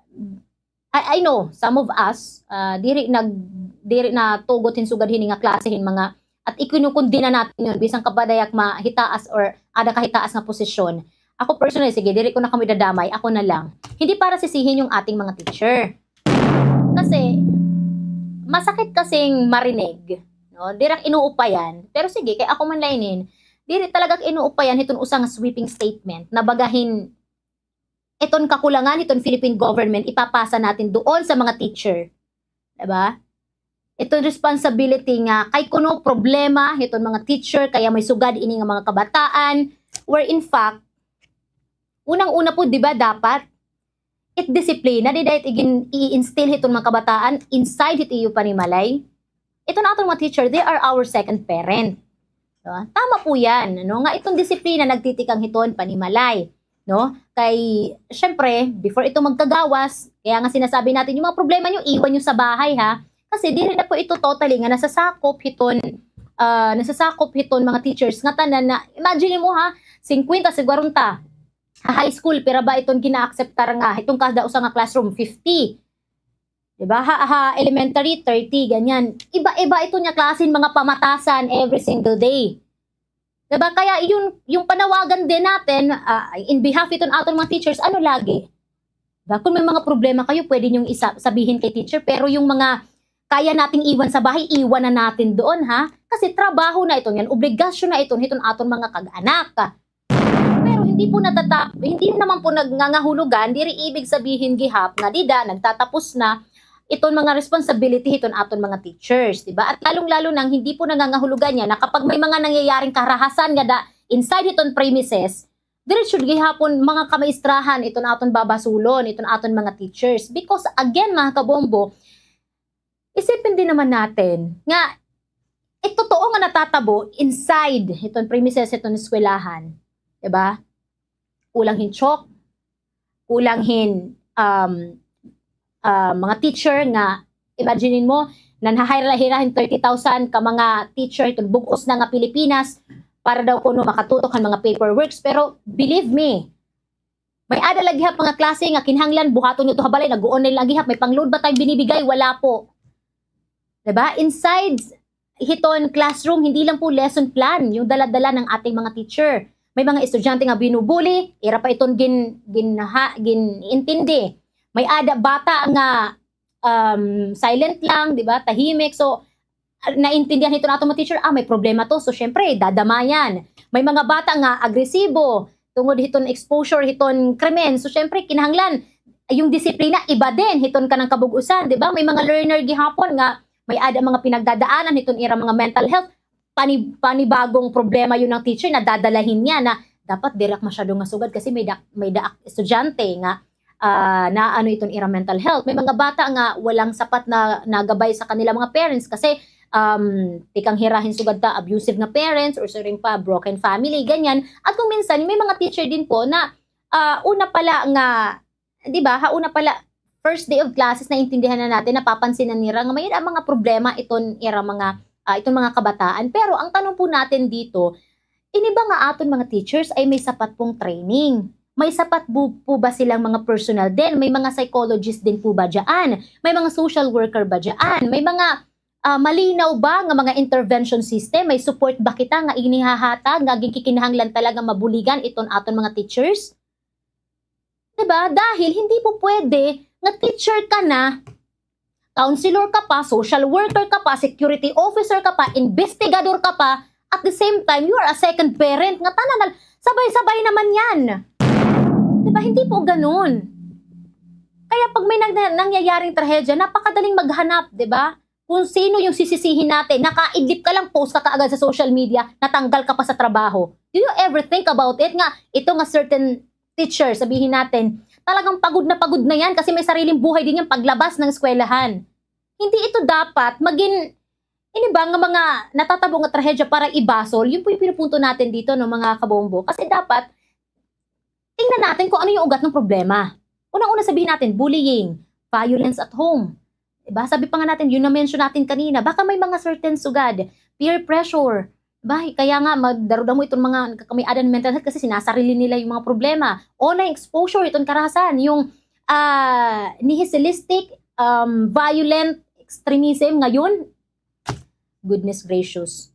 I, I know, some of us, ah, diri nag-, diri natugot hin sugad hini nga klase hin mga, at ikinukundina natin yun, bisan ka pa diay mahitaas or ada ka hitaas nga posisyon. Ako personally, sige, diri ko na kamo idadamay, ako na lang. Hindi para sisihin yung ating mga teacher. Kasi, masakit kasing marinig, no? Diri ak inuupayan. Pero sige, kay ako man la inin, diri talaga ak inuupayan hiton usa nga sweeping statement na baga hin iton kakulangan hiton Philippine government ipapasa natin doon sa mga teacher. Diba? Iton responsibility nga kay kuno problema hiton mga teacher, kaya may sugad ini nga mga kabataan, where in fact, unang-una po, di ba, dapat it disiplina, di dahil igin-, i-instill hiton mga kabataan inside hit iyo panimalay. Iton aton mga teacher, they are our second parent. No? Tama po yan, ano, nga iton disiplina nagtitikang hiton panimalay, no? Kay, syempre, before ito magkagawas, kaya nga sinasabi natin, yung mga problema nyo, iwan nyo sa bahay, ha? Kasi diri na po ito totally nga nasasakop hiton, ah, nasasakop hiton mga teachers nga tanan na, imagine mo, ha, singkwenta, sigwarenta. Ha high school, pira ba iton gina-acceptar nga? Hiton kada usa nga classroom, fifty. Di ba? Ha, ha elementary, thirty, ganyan. Iba-iba ito niya klase hin mga pamatasan every single day. Di ba? Kaya yun, yung panawagan din natin, ah, in behalf iton aton mga teachers, ano lagi? Di ba? Kung may mga problema kayo, pwede niyong isa-, sabihin kay teacher, pero yung mga kaya nating iwan sa bahay, iwan na natin doon, ha? Kasi trabaho na ito niyan, obligasyon na ito niton aton mga kag-anak. Pero hindi po natatap-, hindi naman po nangangahulugan, diri ibig sabihin gihap nga dida, nagtatapos na iton mga responsibility hiton aton mga teachers, di ba? At lalong-lalo nang hindi po nangangahulugan niya na kapag may mga nangyayaring karahasan ngada inside hiton premises, diretso gihapon mga kamaistrahan iton aton babasulon, iton aton mga teachers. Because again, mga kabombo, isipin din naman natin nga, eh, totoo nga natatabo inside hiton premises hiton eskwelahan, di ba? Kulang hin chalk, kulang hin, um, ah, mga teacher nga, imagine mo, nanha-hire la hira hin thirty thousand ka mga teacher hiton bug-os na nga Pilipinas para daw kuno makatutok han mga paperworks. Pero believe me, may-ada la gihap mga klase nga kinahanglan buhaton niyo to ha balay, nag-o-online la gihap, may pang-load ba tayong binibigay? Wala po. Diba? Inside hiton classroom, hindi lang po lesson plan yung dala-dala ng ating mga teacher. May mga estudyante nga binubuli, ira pa iton gin-, gin-, ha-, gin-intindi. May-ada bata nga, um, silent lang, di ba? Tahimik. So, ah, naintindihan hiton aton mga teacher, ah, may problema to. So, syempre, dadamayan. May mga bata nga agresibo tungod hiton exposure hiton krimen. So, syempre, kinahanglan, yung disiplina, iba din hiton kanang kabug-usan, di ba? May mga learner gihapon nga may-ada mga pinagdadaanan hiton ira mga mental health. Pani-, panibagong problema yun ng teacher na dadalahin niya na dapat diri ak masyado nga sugad kasi may da-, may daak estudyante nga, ah, naano iton ira mental health. May mga bata nga walang sapat na, na gabay sa kanila mga parents kasi, um, tikang hira hin sugad ta abusive nga parents or siring pa broken family, ganyan. At kung minsan, may mga teacher din po na, ah, una pala nga, di ba, ha una pala, first day of classes, naintindihan na natin, napapansin na nira nga may mga problema iton ira mga, ah, iton mga kabataan. Pero ang tanong po natin dito, ini ba nga aton mga teachers ay may sapat pong training? May sapat bu-, po ba silang mga personnel din? May mga psychologist din po ba dyan? May mga social worker ba dyan? May mga, ah, malinaw ba nga mga intervention system? May support ba kita nga inihahatag nga ginkikinahanglan talaga mabuligan iton aton mga teachers? Diba? Dahil hindi po pwede nga teacher ka na, counselor ka pa, social worker ka pa, security officer ka pa, investigador ka pa, at the same time, you are a second parent. Nga tanan na, sabay-sabay naman yan. Diba? Hindi po ganun. Kaya pag may nang-, nangyayaring trahedya, napakadaling maghanap, di ba? Kung sino yung sisisihin natin, nakaidlip ka lang, post ka kaagad sa social media, natanggal ka pa sa trabaho. Do you ever think about it nga ito nga certain teacher, sabihin natin, talagang pagod na pagod na yan kasi may sariling buhay din yan paglabas ng eskwelahan. Hindi ito dapat maging, ini ba, nga mga natatabo nga trahedya para ibasol. Yun po yung pinupunto natin dito, no, mga kabombo. Kasi dapat, tingnan natin kung ano yung ugat ng problema. Unang-una sabihin natin, bullying, violence at home. Diba? Sabi pa nga natin, yun na-mention natin kanina, baka may mga certain sugad, peer pressure. Diba? Kaya nga, magdarudamo itong mga nagkakamay-ada ng mental health kasi sinasarili nila yung mga problema. Online exposure, itong karahasan, yung ah, nihilistic, um, violent extremism ngayon. Goodness gracious.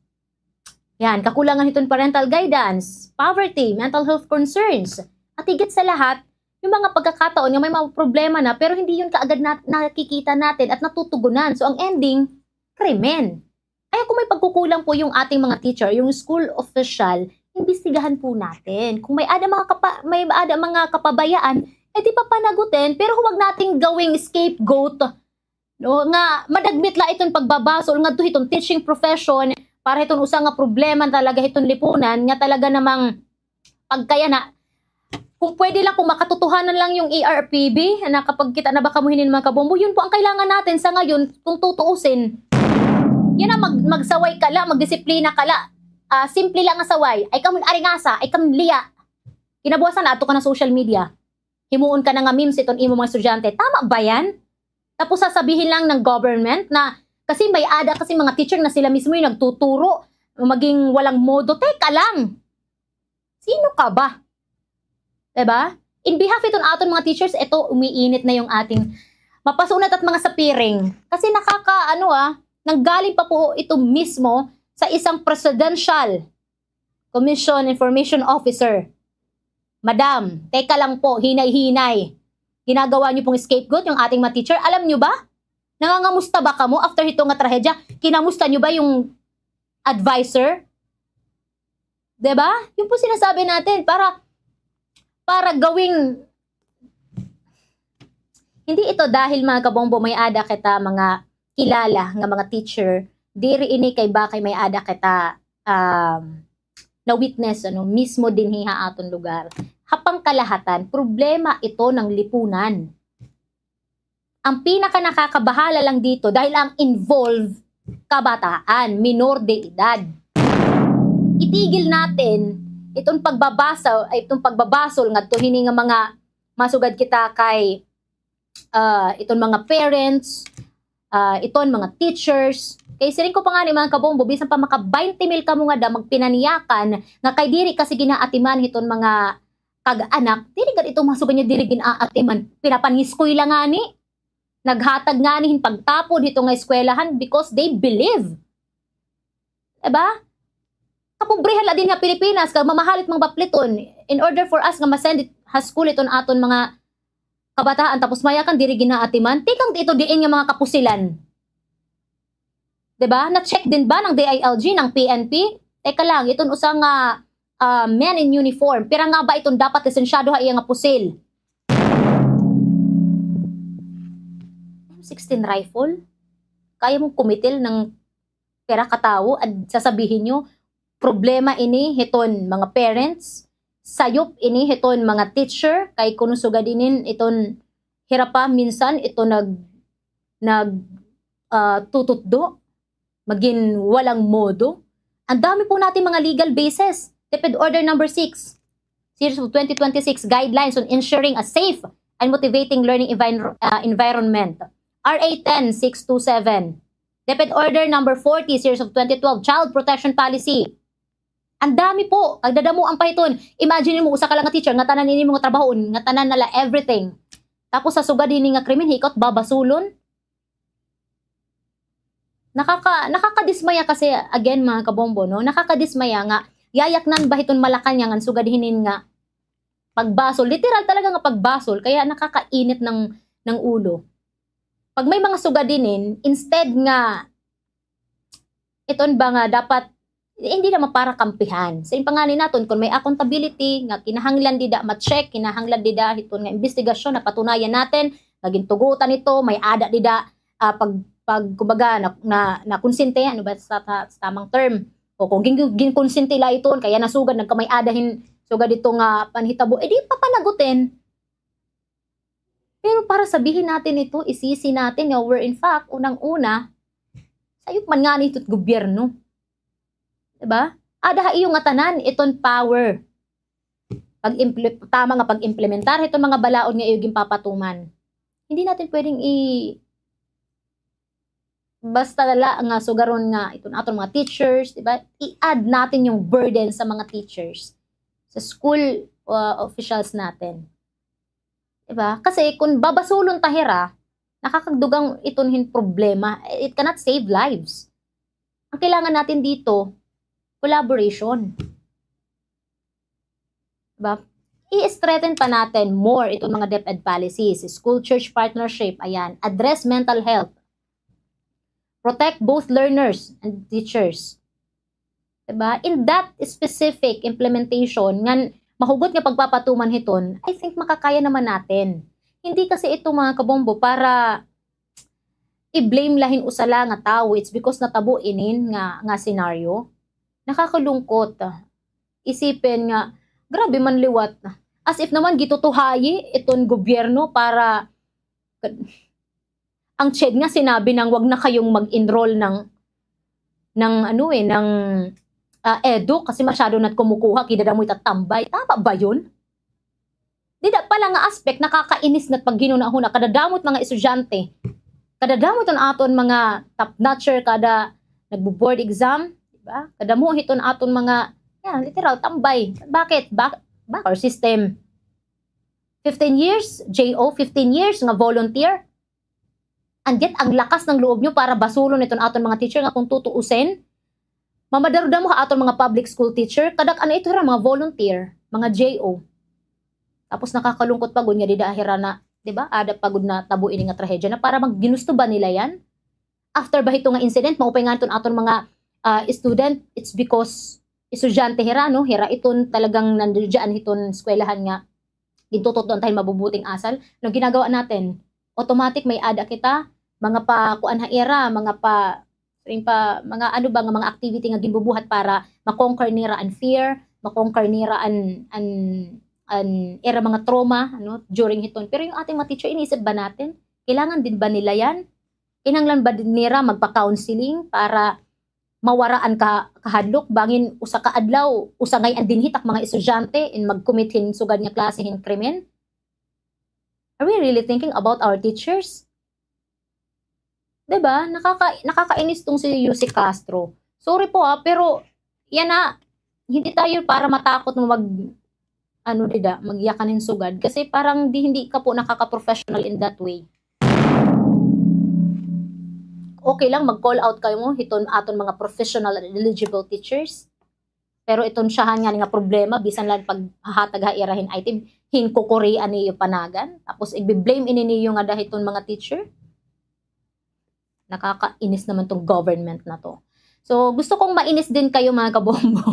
Yan, kakulangan hiton parental guidance, poverty, mental health concerns, at higit sa lahat, yung mga pagkakataon nga may mga problema na pero hindi yun kaagad na nakikita natin at natutugunan. So, ang ending, krimen. Kaya kung may pagkukulang po yung ating mga teacher, yung school official, imbestigahan po natin. Kung may ada mga kapa-, may ada mga kapabayaan, eh di papanagutin, pero huwag nating gawing scapegoat, no, nga madagmit la iton pagbabasol ngadto hiton teaching profession para hiton usa nga problema talaga hiton lipunan nga talaga namang pagkaya na, kung pwede lang, kung makatotohanan lang yung E R P B, nakapagkita na ba kamo hinin mga kabombo? Yun po ang kailangan natin sa ngayon, kung tutuusin. Yan na, mag-, magsaway ka la, magdisiplina ka la. Ah, simple lang nga saway. Ay kamo aringasa, ay kamo liya. Kinabuwasan na, adto ka na social media. Himuon ka na nga memes iton imo mga estudyante. Tama ba yan? Tapos sasabihin lang ng government na, kasi may ada kasi mga teacher na sila mismo yung nagtuturo, maging walang modo. Teka lang. Sino ka ba? Diba? In behalf iton aton mga teachers, ito, umiinit na yung ating mapasunat at mga sapiring. Kasi nakaka-, ano ah, nanggaling pa po ito mismo sa isang presidential commission information officer. Madam, teka lang po, hinay-hinay. Ginagawa niyo pong scapegoat yung ating mga teacher. Alam niyo ba? Nangangamusta ba kamo after hito nga trahedya? Kinamusta niyo ba yung advisor? Diba? Yun po sinasabi natin para, para gawing, hindi ito dahil, mga kabombo, may ada kita mga kilala nga mga teacher, diri ini kay bakay may ada kita, um, na-witness, ano, mismo dinhi ha aton lugar. Ha pangkalahatan, problema ito ng lipunan. Ang pinaka nakakabahala lang dito, dahil ang involved, kabataan, minor de edad. Itigil natin itong pagbabasa, ay, itong pagbabasol ngadto hini nga mga masugad kita kay, ah, iton mga parents, ah, iton mga teachers. Kay siring ko pa ngani, mga kabombo, bisan pa maka baynte mil kamo nga da magpinaniyakan nga kay diri kasi ginaatiman hiton mga kag-anak, diri gad ito masugad nga diri gin-aatiman. Pinapangiskwela ngani, naghatag ngani hin pagtapod hito nga eskwelahan because they believe. Diba? Kapobrehan la dinhi ha Pilipinas, kag mamahal it mga bapliton. In order for us nga ma-send it ha school iton aton mga kabataan, tapos mayakan diri ginaatiman. Tikang ito diin nga mga kapusilan. Diba? Na-check din ba ng D I L G, ng P N P? Teka lang, iton usa nga, ah, men in uniform. Pira nga ba iton dapat lisensyado ha iya nga pusil? M sixteen rifle? Kaya mong kumitil ng pira ka tawo, ag sasabihin niyo, problema ini hiton mga parents, sayop ini hiton mga teacher, kay kuno sugad inin iton hira pa minsan ito nag-, nag-, ah, tututdo, magin walang modo. Ang dami po natin mga legal basis. DepEd Order number six, series of twenty twenty-six, Guidelines on Ensuring a Safe and Motivating Learning Envir-, ah, Environment. R A ten six two seven. DepEd Order number forty, series of twenty twelve, Child Protection Policy. Ang dami po, kagdadamuan pa hiton. Imagine mo, usa ka lang nga teacher, ngatanan ini mga trabahoon, ngatanan na la everything. Tapos sa sugad hini nga krimen, hikaw it babasulon. Nakaka-, nakakadismaya kasi, again, mga kabombo, no? Nakakadismaya nga, yayaknan ba hiton Malacañang an sugad hinin nga pagbasol. Literal talaga nga pagbasol, kaya nakakainit ng, ng ulo. Pag may mga sugad hinin, instead nga iton ba nga dapat, hindi naman para kampihan. Sa pangani naton, kung may accountability, nga kinahanglan dida ma-check, kinahanglan dida hiton nga imbestigasyon, napatunayan natin Nga gintugutan ito, may-ada dida, ah, pag, pag, kumbaga, na, na, nakonsente, ano ba sa, sa, sa tamang term? O kung gin-, ginkonsente la iton, kaya nasugad, nagkamay-ada hin sugad ito nga panhitabo, eh, di papanagutin. Pero para sabihin natin ito, isisi natin nga, where in fact, unang-una, sayop man ngani ito gobyerno. Diba? Ada ha iyo ngatanan iton power. Pag-imple-, tama nga pag-implementar hiton mga balaod nga iyo ginpapatuman. Hindi natin pwedeng i-, basta la nga sugaron nga iton aton mga teachers, diba? I-add natin yung burden sa mga teachers, sa school, uh, officials natin. Diba? Kasi kung babasulon ta hira, nakakadugang iton hin problema. It cannot save lives. Ang kailangan natin dito, collaboration. Diba? I-strengthen pa natin more itong mga DepEd policies, school-church partnership, ayan, address mental health, protect both learners and teachers. Diba? In that specific implementation, ngan mahugot nga pagpapatuman hiton, I think makakaya naman natin. Hindi kasi ito, mga kabombo, para i-blame la hin usa la nga tawo, it's because natabo inin nga, nga senaryo. Nakakalungkot. Isipin nga, grabe man liwat. As if naman gitutuhayi iton gobyerno para, ang CHED nga sinabi nang wag na kayong mag-enroll ng, ng ano eh, ng, ah, edu kasi masyado na't kumukuha, kidadamo itatambay. Tama ba yun? Dida pala nga aspect, nakakainis na't paghinunahuna, kadadamo it mga estudyante, kadadamo iton aton mga top notcher, kada nagbo-board exam, diba? Kadamo hiton aton mga, yan, literal, tambay. Bakit? Back, back our system. Fifteen years, J O, fifteen years nga volunteer. And yet, ang lakas ng loob nyo para basulon iton aton mga teacher nga kung tutuusin, mamadaro-damo ha aton mga public school teacher, kadak-an ito hira mga volunteer, mga J O. Tapos nakakalungkot pa gud nga dida hira na, di ba? Ada pa gud natabo ini nga trahedya na para mag-, ginusto ba nila yan? After ba hito nga incident, maupay nga iton aton mga, ah, student, it's because estudyante hira, no? Hira iton talagang nandiyan hiton eskwelahan nga gintututoan ta hin mabubuting asal. Ano ginagawa natin? Automatic may-ada kita, mga pa, kuan ha ira, mga pa, siring pa, mga ano ba nga mga activity nga ginbubuhat para ma-conquer nira an fear, ma-conquer nira an, an, an ira mga trauma, ano, during hiton. Pero yung ating mga teacher, iniisip ba natin? Kailangan din ba nila yan? Kinahanglan ba din nira magpa-counseling para mawara an ka-, kahadlok, bangin usa ka adlaw, usa ngay-an dinhi it ak mga estudyante in mag-commit hin sugad nga klase hin krimen? Are we really thinking about our teachers? Diba? Nakaka-, nakakainis tong si Yusek Castro. Sorry po, ah, pero yan na, hindi tayo para matakot na mag-, ano dida, magyakan hin sugad. Kasi parang di, hindi ka po nakaka-professional in that way. Okay lang, mag-call out kayo mo, hiton aton mga professional and eligible teachers. Pero iton siyahan nga nga problema, bisan lang paghahatag ha ira hin item, hin kukurian niyo panagan. Tapos, igbi-blame ini niyo nga dahiton mga teacher. Nakakainis naman tong government na to. So, gusto kong mainis din kayo, mga kabombo.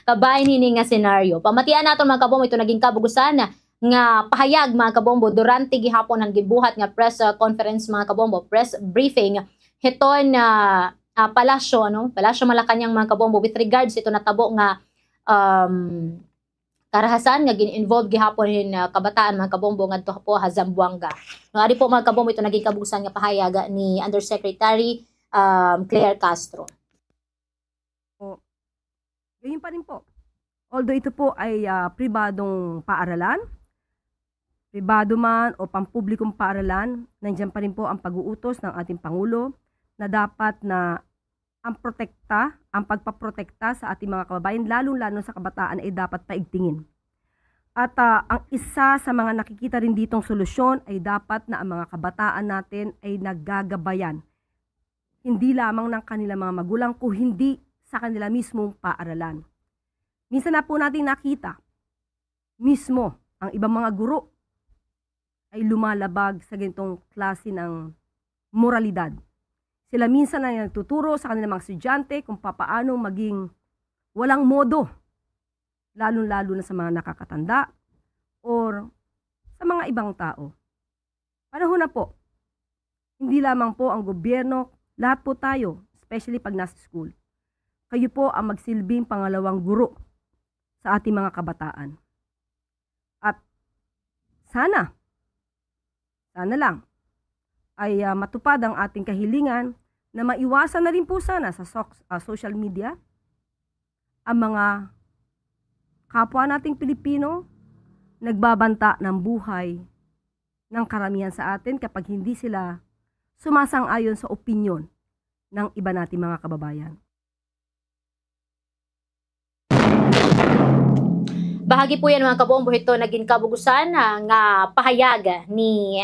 Kabahin hini nga senaryo. Pamatian naton, mga kabombo, ito naging kabug-usan nga pahayag, mga kabombo, durante gihapon han gibuhat nga press, uh, conference, mga kabombo, press briefing, hiton, uh, uh, palasyo, ano? Palasyo Malacañang, mga kabombo, with regards ito natabo nga, um, karahasan nga gin-involve gihapon hin, ah, kabataan, mga kabombo, ngadto po ha Zamboanga. No, adi po, mga kabombo, ito naging kabug-usan nga pahayag ni Undersecretary, um, Claire Castro. O, gayon pa rin po. Although ito po ay, ah, pribadong paaralan, pribado man o pampublikong paaralan, nandiyan pa rin po ang pag-uutos ng ating Pangulo na dapat na ang protekta, ang pagpaprotekta sa ating mga kababayan, lalong-lalo sa kabataan, ay dapat paigtingin. At, ah, ang isa sa mga nakikita rin ditong solusyon ay dapat na ang mga kabataan natin ay nagagabayan, hindi lamang ng kanilang mga magulang, kung hindi sa kanila mismong paaralan. Minsan na po nating nakita, mismo ang ibang mga guro ay lumalabag sa ganitong klase ng moralidad. Sila minsan ay nagtuturo sa kanilang mga estudyante kung papaano maging walang modo, lalong-lalo na sa mga nakakatanda or sa mga ibang tao. Panahon na po. Hindi lamang po ang gobyerno, lahat po tayo, especially pag nasa school. Kayo po ang magsilbing pangalawang guro sa ating mga kabataan. At sana, sana lang, ay, ah, matupad ang ating kahilingan na maiwasan na rin po sana sa soc-, ah, social media ang mga kapwa nating Pilipino nagbabanta ng buhay ng karamihan sa atin kapag hindi sila sumasang-ayon sa opinyon ng iba nating mga kababayan. Bahagi po yan, mga kabombo, hito nga ginkabugusan, ah, nga pahayag ni,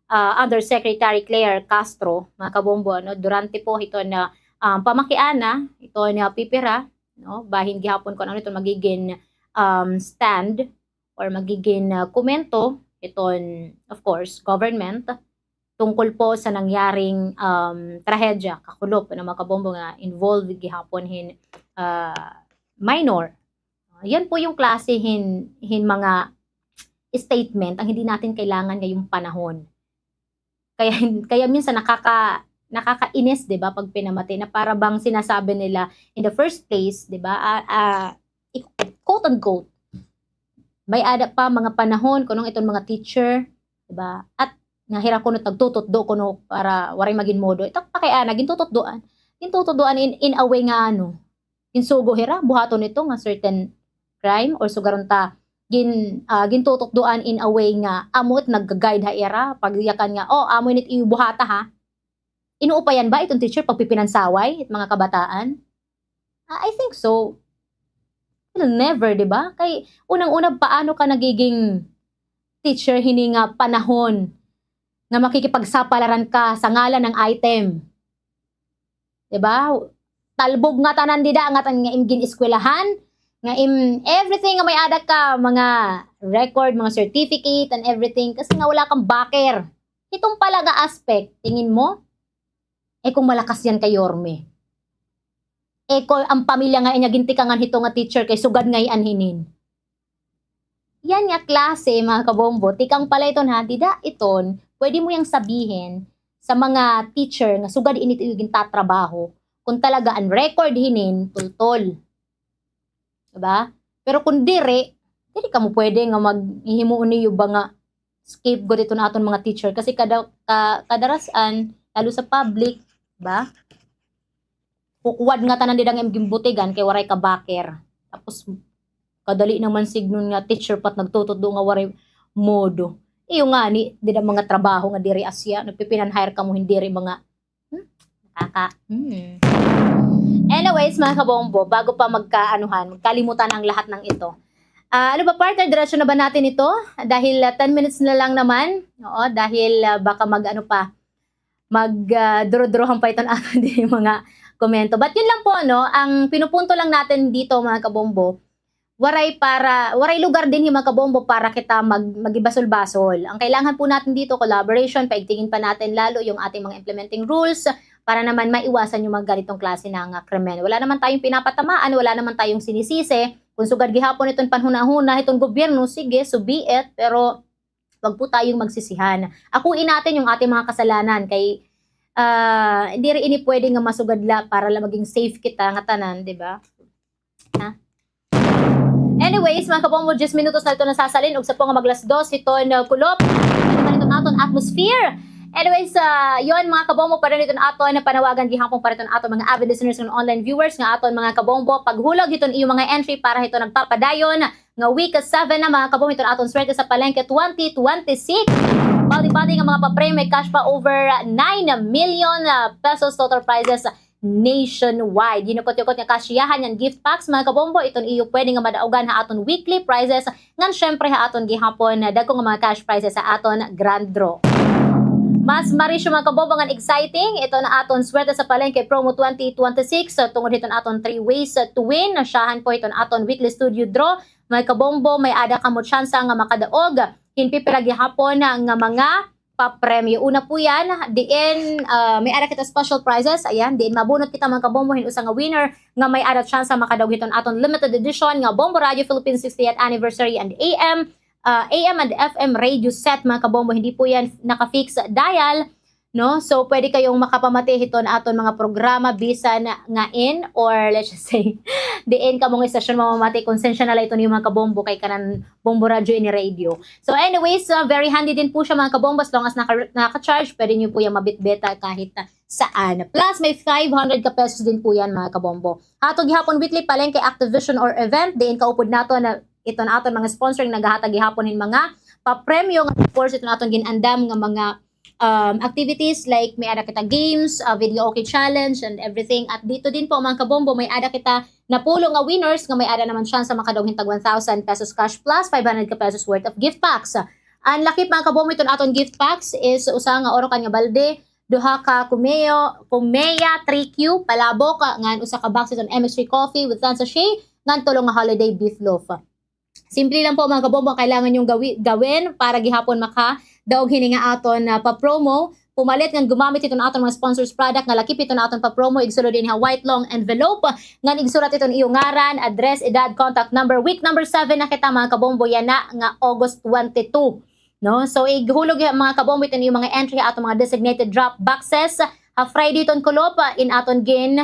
ah, Undersecretary Claire Castro, mga kabombo, ano, durante po hito nga, um, pamakiana, hito nga pipira, no, bahin gihapon kon ano iton magigin, um, stand or magigin, ah, komento iton, of course, government tungkol po sa nangyaring, um, trahedya, kakulop, ano, mga kabombo, nga involved gihapon hin, ah, minor. Yan po yung klase hin, hin mga statement ang hindi natin kailangan ngayong panahon. Kaya, kaya minsan nakaka-, nakakainis, di ba, pag pinamati na para bang sinasabi nila, in the first place, di ba, ah, ah, i-, quote unquote, may-ada pa mga panahon, kuno iton mga teacher, di ba? At nga hira kuno nagtututdo kuno para waray magin modo. Ito pa kay ana, gintututdoan. Gintututdoan in, in a way nga ano, ginsugo hira, buhaton ito nga certain crime or sugaron ta, gin-, ah, gintututdoan in a way nga amo it nagga-guide ha ira, pagyakan nga, "Oh, amo ini it iyo buhata, ha?" Inuupayan ba iton teacher pagpipinansaway it mga kabataan? Ah, I think so. Well, never, di ba? Kay unang-una, paano ka nagiging teacher hini nga panahon nga makikipagsapalaran ka sa ngalan ng item? Di ba? Talbog ngatanan dida, ngatanan nga im gin-eskwelahan, nga im everything nga may-ada ka, mga record, mga certificate, and everything, kasi nga wala kang backer. Iton pala nga aspect, tingin mo? Eh, kung malakas yan kay Yorme. Eh, kung ang pamilya nga inya gintikangan hito nga teacher kay sugad ngay-an hinin. Yan nga klase, mga kabombo, tikang pala iton, ha, dida iton, pwede mo yang sabihin sa mga teacher nga sugad ini it iyo gintatrabaho, kung talaga an record hinin, tultol. Di ba? Pero kung diri, diri kamo pwede nga maghihimuon niyo ba nga scapegoat iton aton mga teacher. Kasi kada, ka-, kadaras-an, lalo sa public, di ba? Kukuwad ngatanan dida nga im ginbutigan kay waray ka backer. Tapos, kadali naman signon nga teacher pa it nagtututdo nga waray modo. Iyo ngani, dida mga trabaho nga diri asya, nagpipinanhire kamo hin diri mga Hmm? Nakaka-, hmm. Anyways, mga kabombo, bago pa magkaanuhan, magkalimutan ang lahat ng ito. Ah, ano ba, partner? Diretso na ba natin ito? Dahil, ah, ten minutes na lang naman. Oo, dahil, ah, baka mag-ano pa, mag, ah, duro-durohan pa iton aton diri mga komento. But yun lang po, no? Ang pinupunto lang natin dito, mga kabombo, waray para, waray lugar dinhi, mga kabombo, para kita mag-, magibasol-basol. Ang kailangan po natin dito, collaboration, paigtingin pa natin lalo yung ating mga implementing rules para naman maiwasan yung mga ganitong klase ng, ah, krimen. Wala naman tayong pinapatamaan, wala naman tayong sinisisi. Kung sugad gihapon iton panhunahuna hiton gobyerno, sige, so be it, pero wag po tayong magsisihan. Akuin natin yung ating mga kasalanan kay, ah, diri ini pwede nga masugad la para la maging safe kita ngatanan, di ba? Ha? Anyways, mga kabombo, diyes minutos na ito nasasalin. Ugsa po nga mag-alas dos, hiton, uh, kulop. Ano naman iton aton atmosphere? Anyways, uh, yon, mga kabombo, para niton aton panawagan gihapon para iton aton mga avid listeners and online viewers nga aton, mga kabombo, paghulog hiton iyo mga entry para hiton nagpapadayon nga week seven na, mga kabombo, hiton aton Swerte sa Palengke twenty twenty-six. Bali-bali nga mga papremyo, may cash pa over nine million, uh, pesos total prizes nationwide. Yinukot-yukot nga kasyahan nga gift packs, mga kabombo, iton iyo pwede nga madaugan ha aton weekly prizes, ngan syempre ha aton gihapon nga dagko nga mga cash prizes sa aton grand draw. Mas marisyo, mga kabombo, ngan exciting iton aton Swerte sa Palengke Promo twenty twenty-six, tungod hiton aton three ways to win. Syahan po hiton aton weekly studio draw, mga kabombo, may-ada kamo tsansa nga makadaog hin pipira gihapon nga mga papremyo. Una po yan, diin, ah, may-ada kita special prizes. Ayan, diin mabunot kita, mga kabombo, hin usa nga winner nga may-ada tsansa makadaog hiton aton limited edition nga Bombo Radio Philippines sixtieth Anniversary and A M, ah, A M and F M radio set, mga kabombo. Hindi po yan naka-fixed dial, no? So, pwede kayong makapamati hiton aton mga programa bisan nga in, or let's just say, diin kamo nga istasyon mamamati. Konsensya na la iton iyo, mga kabombo, kay kanan Bombo Radyo ini radio. So anyways, ah, very handy din po siya, mga kabombo, as long as naka-, naka-charge, pwede niyo po yang mabitbita kahit, ah, saan. Plus, may five hundred ka pesos din po yan, mga kabombo. Ato gihapon weekly palengke activation or event, diin kaupod naton na iton aton mga sponsor nga nagahatag gihapon hin mga papremyo, nga of course iton aton gin-andam nga mga, um, activities, like may ada kita games, uh, video okay challenge and everything. At dito din po, mga kabombo, may ada kita napulo nga winners nga may ada naman chance sa makadaog hin tag one thousand pesos cash plus five hundred ka pesos worth of gift packs. Ang lakip, mga kabombo, iton aton gift packs is usa nga orokan nga balde, duha ka kumeyo, kumeya, three Q, palabok, ngan usa ka box iton M S three coffee with ten sachet, ngan tulo nga holiday beef loaf. Simple lang po, mga kabombo, ang kailangan niyong gawi-, gawin para gihapon makadaog hini nga aton, ah, pa-promo. Pumalit ngan gumamit hiton aton mga sponsors product nga lakip hiton aton pa-promo, igsulod dinhi ha white long envelope, ngan igsurat iton iyo ngaran, address, edad, contact number. Week number seven na kita, mga kabombo, yana nga August twenty-two. No? So, ighulog, mga kabombo, iton iyo mga entry ha aton mga designated drop boxes. Ha Friday iton kulop, ah, in aton gin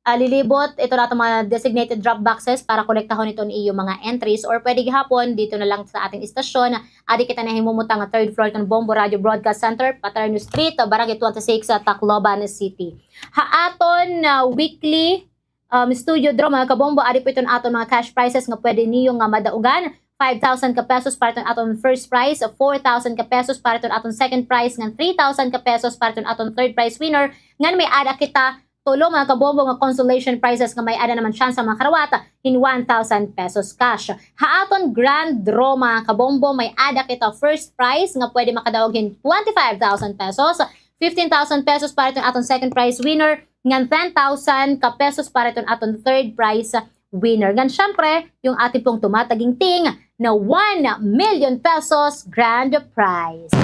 ah, lilibot iton aton mga designated drop boxes para kolektahon iton iyo mga entries, or pwede gihapon dito na lang sa ating istasyon. Adi kita nahimumutang nga third floor iton Bombo Radio Broadcast Center, Paterno Street, Barangay twenty-six, sa Tacloban City. Ha aton, ah, weekly, um, studio draw, mga kabombo, adi po iton aton mga cash prizes nga pwede niyo nga madaugan. Five thousand ka pesos para iton aton first prize, four thousand ka pesos para iton aton second prize, ngan three thousand ka pesos para iton aton third prize winner, ngan may ada kita tulo, mga kabombo, nga consolation prizes nga may ada naman chance sa mga karawat hin one thousand pesos cash. Ha aton grand draw, mga kabombo, may ada kita first prize nga pwede makadaog hin twenty-five thousand pesos, fifteen thousand pesos para iton aton second prize winner, ngan ten thousand ka pesos para iton aton third prize winner. Ngan syempre, yung atin pong tumataginting na one million pesos grand prize.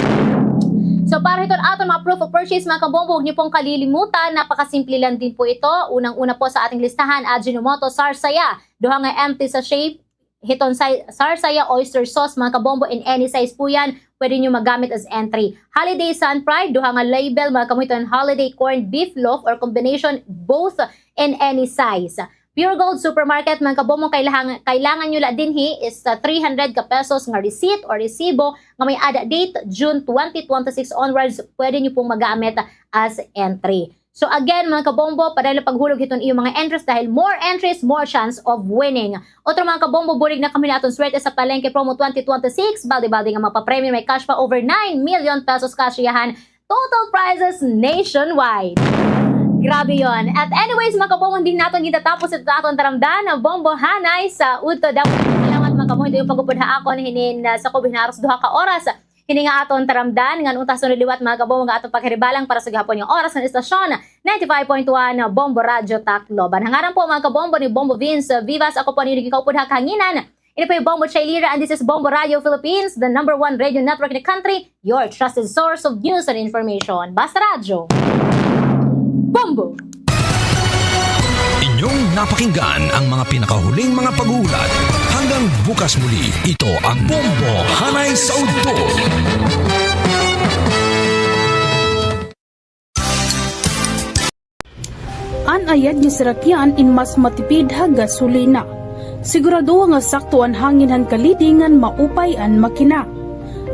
So, para hiton aton mga proof of purchase, mga kabombo, huwag niyo pong kalilimutan, napakasimple lang din po ito. Unang-una po sa ating listahan, Ajinomoto Sarsaya, duha nga empty sachet hiton sa-, Sarsaya oyster sauce, mga kabombo, in any size po yan, pwede niyo magamit as entry. Holiday Sun Pride, duha nga label, mga kabombo, hiton holiday corned beef loaf or combination, both in any size. Pure Gold Supermarket, mga kabombo, kailangan, kailangan nyo la dinhi is, ah, three hundred ka pesos nga receipt or resibo nga may ada date June twenty twenty-six onwards, pwede nyo pong magamit as entry. So again, mga kabombo, padayon la paghulog hiton iyo mga entries dahil more entries, more chance of winning. Otro, mga kabombo, bulig na kami na aton swerte sa Palengke Promo twenty twenty-six. Balde-balde nga mapapremyo, may cash pa over nine million pesos cash iyahan. Total prizes nationwide. Grabe yon. At anyways, mga kabombo, dinhi naton gintatapos ito aton taramdan, Bombo Hanay sa Udto. Damo nga salamat, mga kabombo, ito yung pag-upod ha akon hinin, ah, sa kubin haros duha ka oras. Hini nga aton taramdan, ngan unta sunod liwat, mga kabombo, nga aton paghiribalang para sa gihapon nga oras ngan istasyon, ninety-five point one Bombo Radyo Tacloban. Ha ngaran po, mga kabombo, ni Bombo Vince Vivas, ako po ang inyong kaupod ha kahanginan. Ini po hi Bombo Chailira, and this is Bombo Radio Philippines, the number one radio network in the country, your trusted source of news and information. Basta Radyo. Bombo! Inyong napakinggan ang mga pinakahuling mga pag-uulat. Hanggang bukas muli, ito ang Bombo Hanay sa Udto. An ayad nga sarakyan in mas matipid ha gasolina. Siguradoha nga sakto an hangin han kaliding ngan maupay an makina.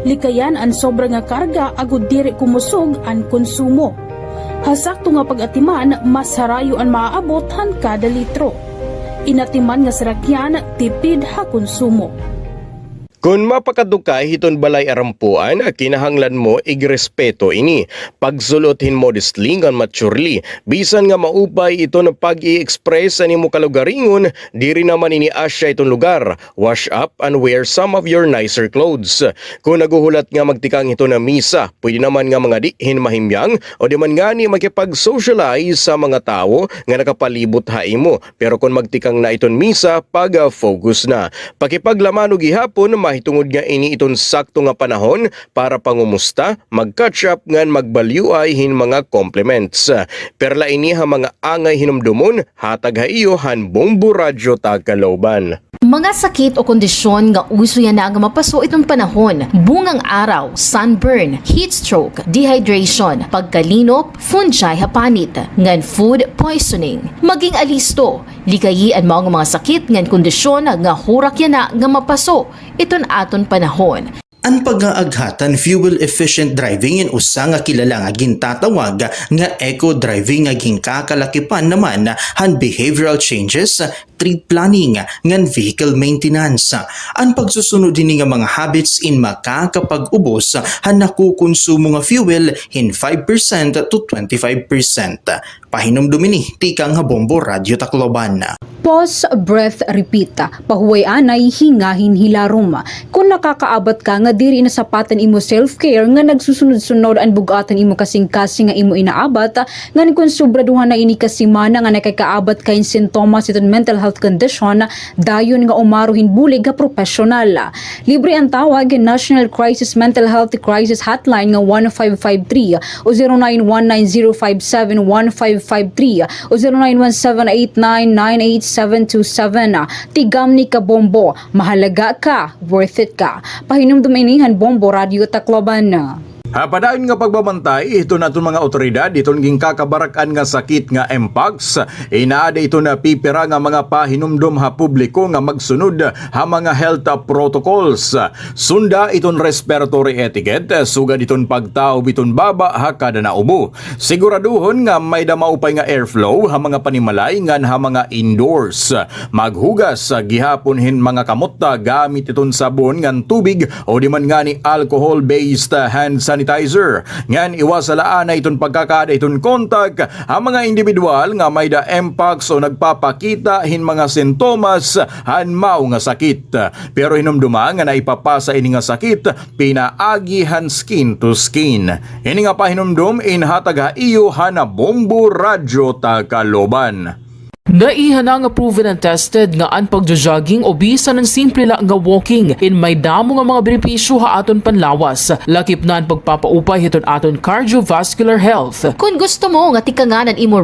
Likayan an sobra nga karga agod diri kumusog an konsumo. Ha sakto nga pag-atiman, mas harayo an maaabot han kada litro. In atiman nga sarakyan, tipid ha konsumo. Kon mapakadto ka hiton balay arampuan, kinahanglan mo igrespeto ini. Pagsul-ot hin modestly ngan maturely. Bisan nga maupay iton pag-i-express han imo kalugaringon, diri naman ini asya iton lugar. Wash up and wear some of your nicer clothes. Kon naghuhulat nga magtikang hiton misa, pwede naman nga mangadi hin mahimyang o di man ngani makipag-socialize sa mga tawo nga nakapalibot ha imo. Pero kon magtikang na iton misa, pag-focus na. Pakipaglamano gihapon, mahitungod nga ini iton sakto nga panahon para pangumusta, mag-catch up ngan magbalyuay hin mga compliments. Perla ini ha mga angay hinumdomon, hatag ha iyo han Bombo Radyo Tacloban. Mga sakit o kondisyon nga uso yana nga mapaso iton panahon, bungang araw, sunburn, heat stroke, dehydration, pagkalinop, fungi ha panit, ngan food poisoning. Maging alisto, likayi an mao nga mga sakit ngan kondisyon nga hurak yana nga mapaso iton aton panahon. An pag-aaghat han fuel-efficient driving in usa nga kilala nga gintatawag nga eco-driving nga ginkakalakipan naman han behavioral changes, trip planning, ngan vehicle maintenance. An pagsusunod hini nga mga habits in makakapag-ubos han nakukonsumo nga fuel hin five percent to twenty-five percent. Pahinumdom ini tikang ha Bombo Radyo Tacloban. Pause, breath, repeat. Pahuway anay, hingahin hilarom. Kon nakakaabat ka nga diri na sapat an imo self-care, nga nagsusunod-sunod an bug-at han imo kasingkasing nga imo inaabat, ngan kon sobraduhan na ini ka semana nga nakakaabat ka hin sintomas hiton mental health condition, dayon nga umaro hin bulig ha propesyonal. Libre an tawag hin National Crisis Mental Health Crisis Hotline nga one five five three o zero nine one nine zero five seven one five five three o zero nine one seven eight nine nine eight seven two seven. Tigamni ka Bombo, mahalaga ka, worth it ka. Pahinumdom ini han Bombo Radyo Tacloban. Ha padayon nga pagbabantay hiton aton mga awtoridad hiton ginkakabarak-an nga sakit nga mpox, inaada iton pipira nga mga pahinumdom ha publiko nga magsunod ha mga health protocols. Sunda iton respiratory etiquette, sugad iton pagtaob iton baba ha kada naubo. Siguraduhon nga may-da maupay nga airflow ha mga panimalay ngan ha mga indoors. Maghugas gihapon hin mga kamot gamit iton sabon ngan tubig o di man ngani alcohol-based hand sanitizer. Ngan iwasa la anay iton pagkakaada iton kontak ha mga indibidwal nga may-da mpox o nagpapakita hin mga sintomas han mao nga sakit. Pero hinumdoma nga naipapasa ini nga sakit pinaagi han skin to skin. Ini nga pahinumdom inhatag ha iyo han Bombo Radyo Tacloban. Naiha na nga proven and tested nga an pagjo-jogging o bisan an simple la nga walking in may damo nga mga benepisyo ha aton panlawas. Lakip na an pagpapaupay hiton aton cardiovascular health. Kon gusto mo nga tikangan an imo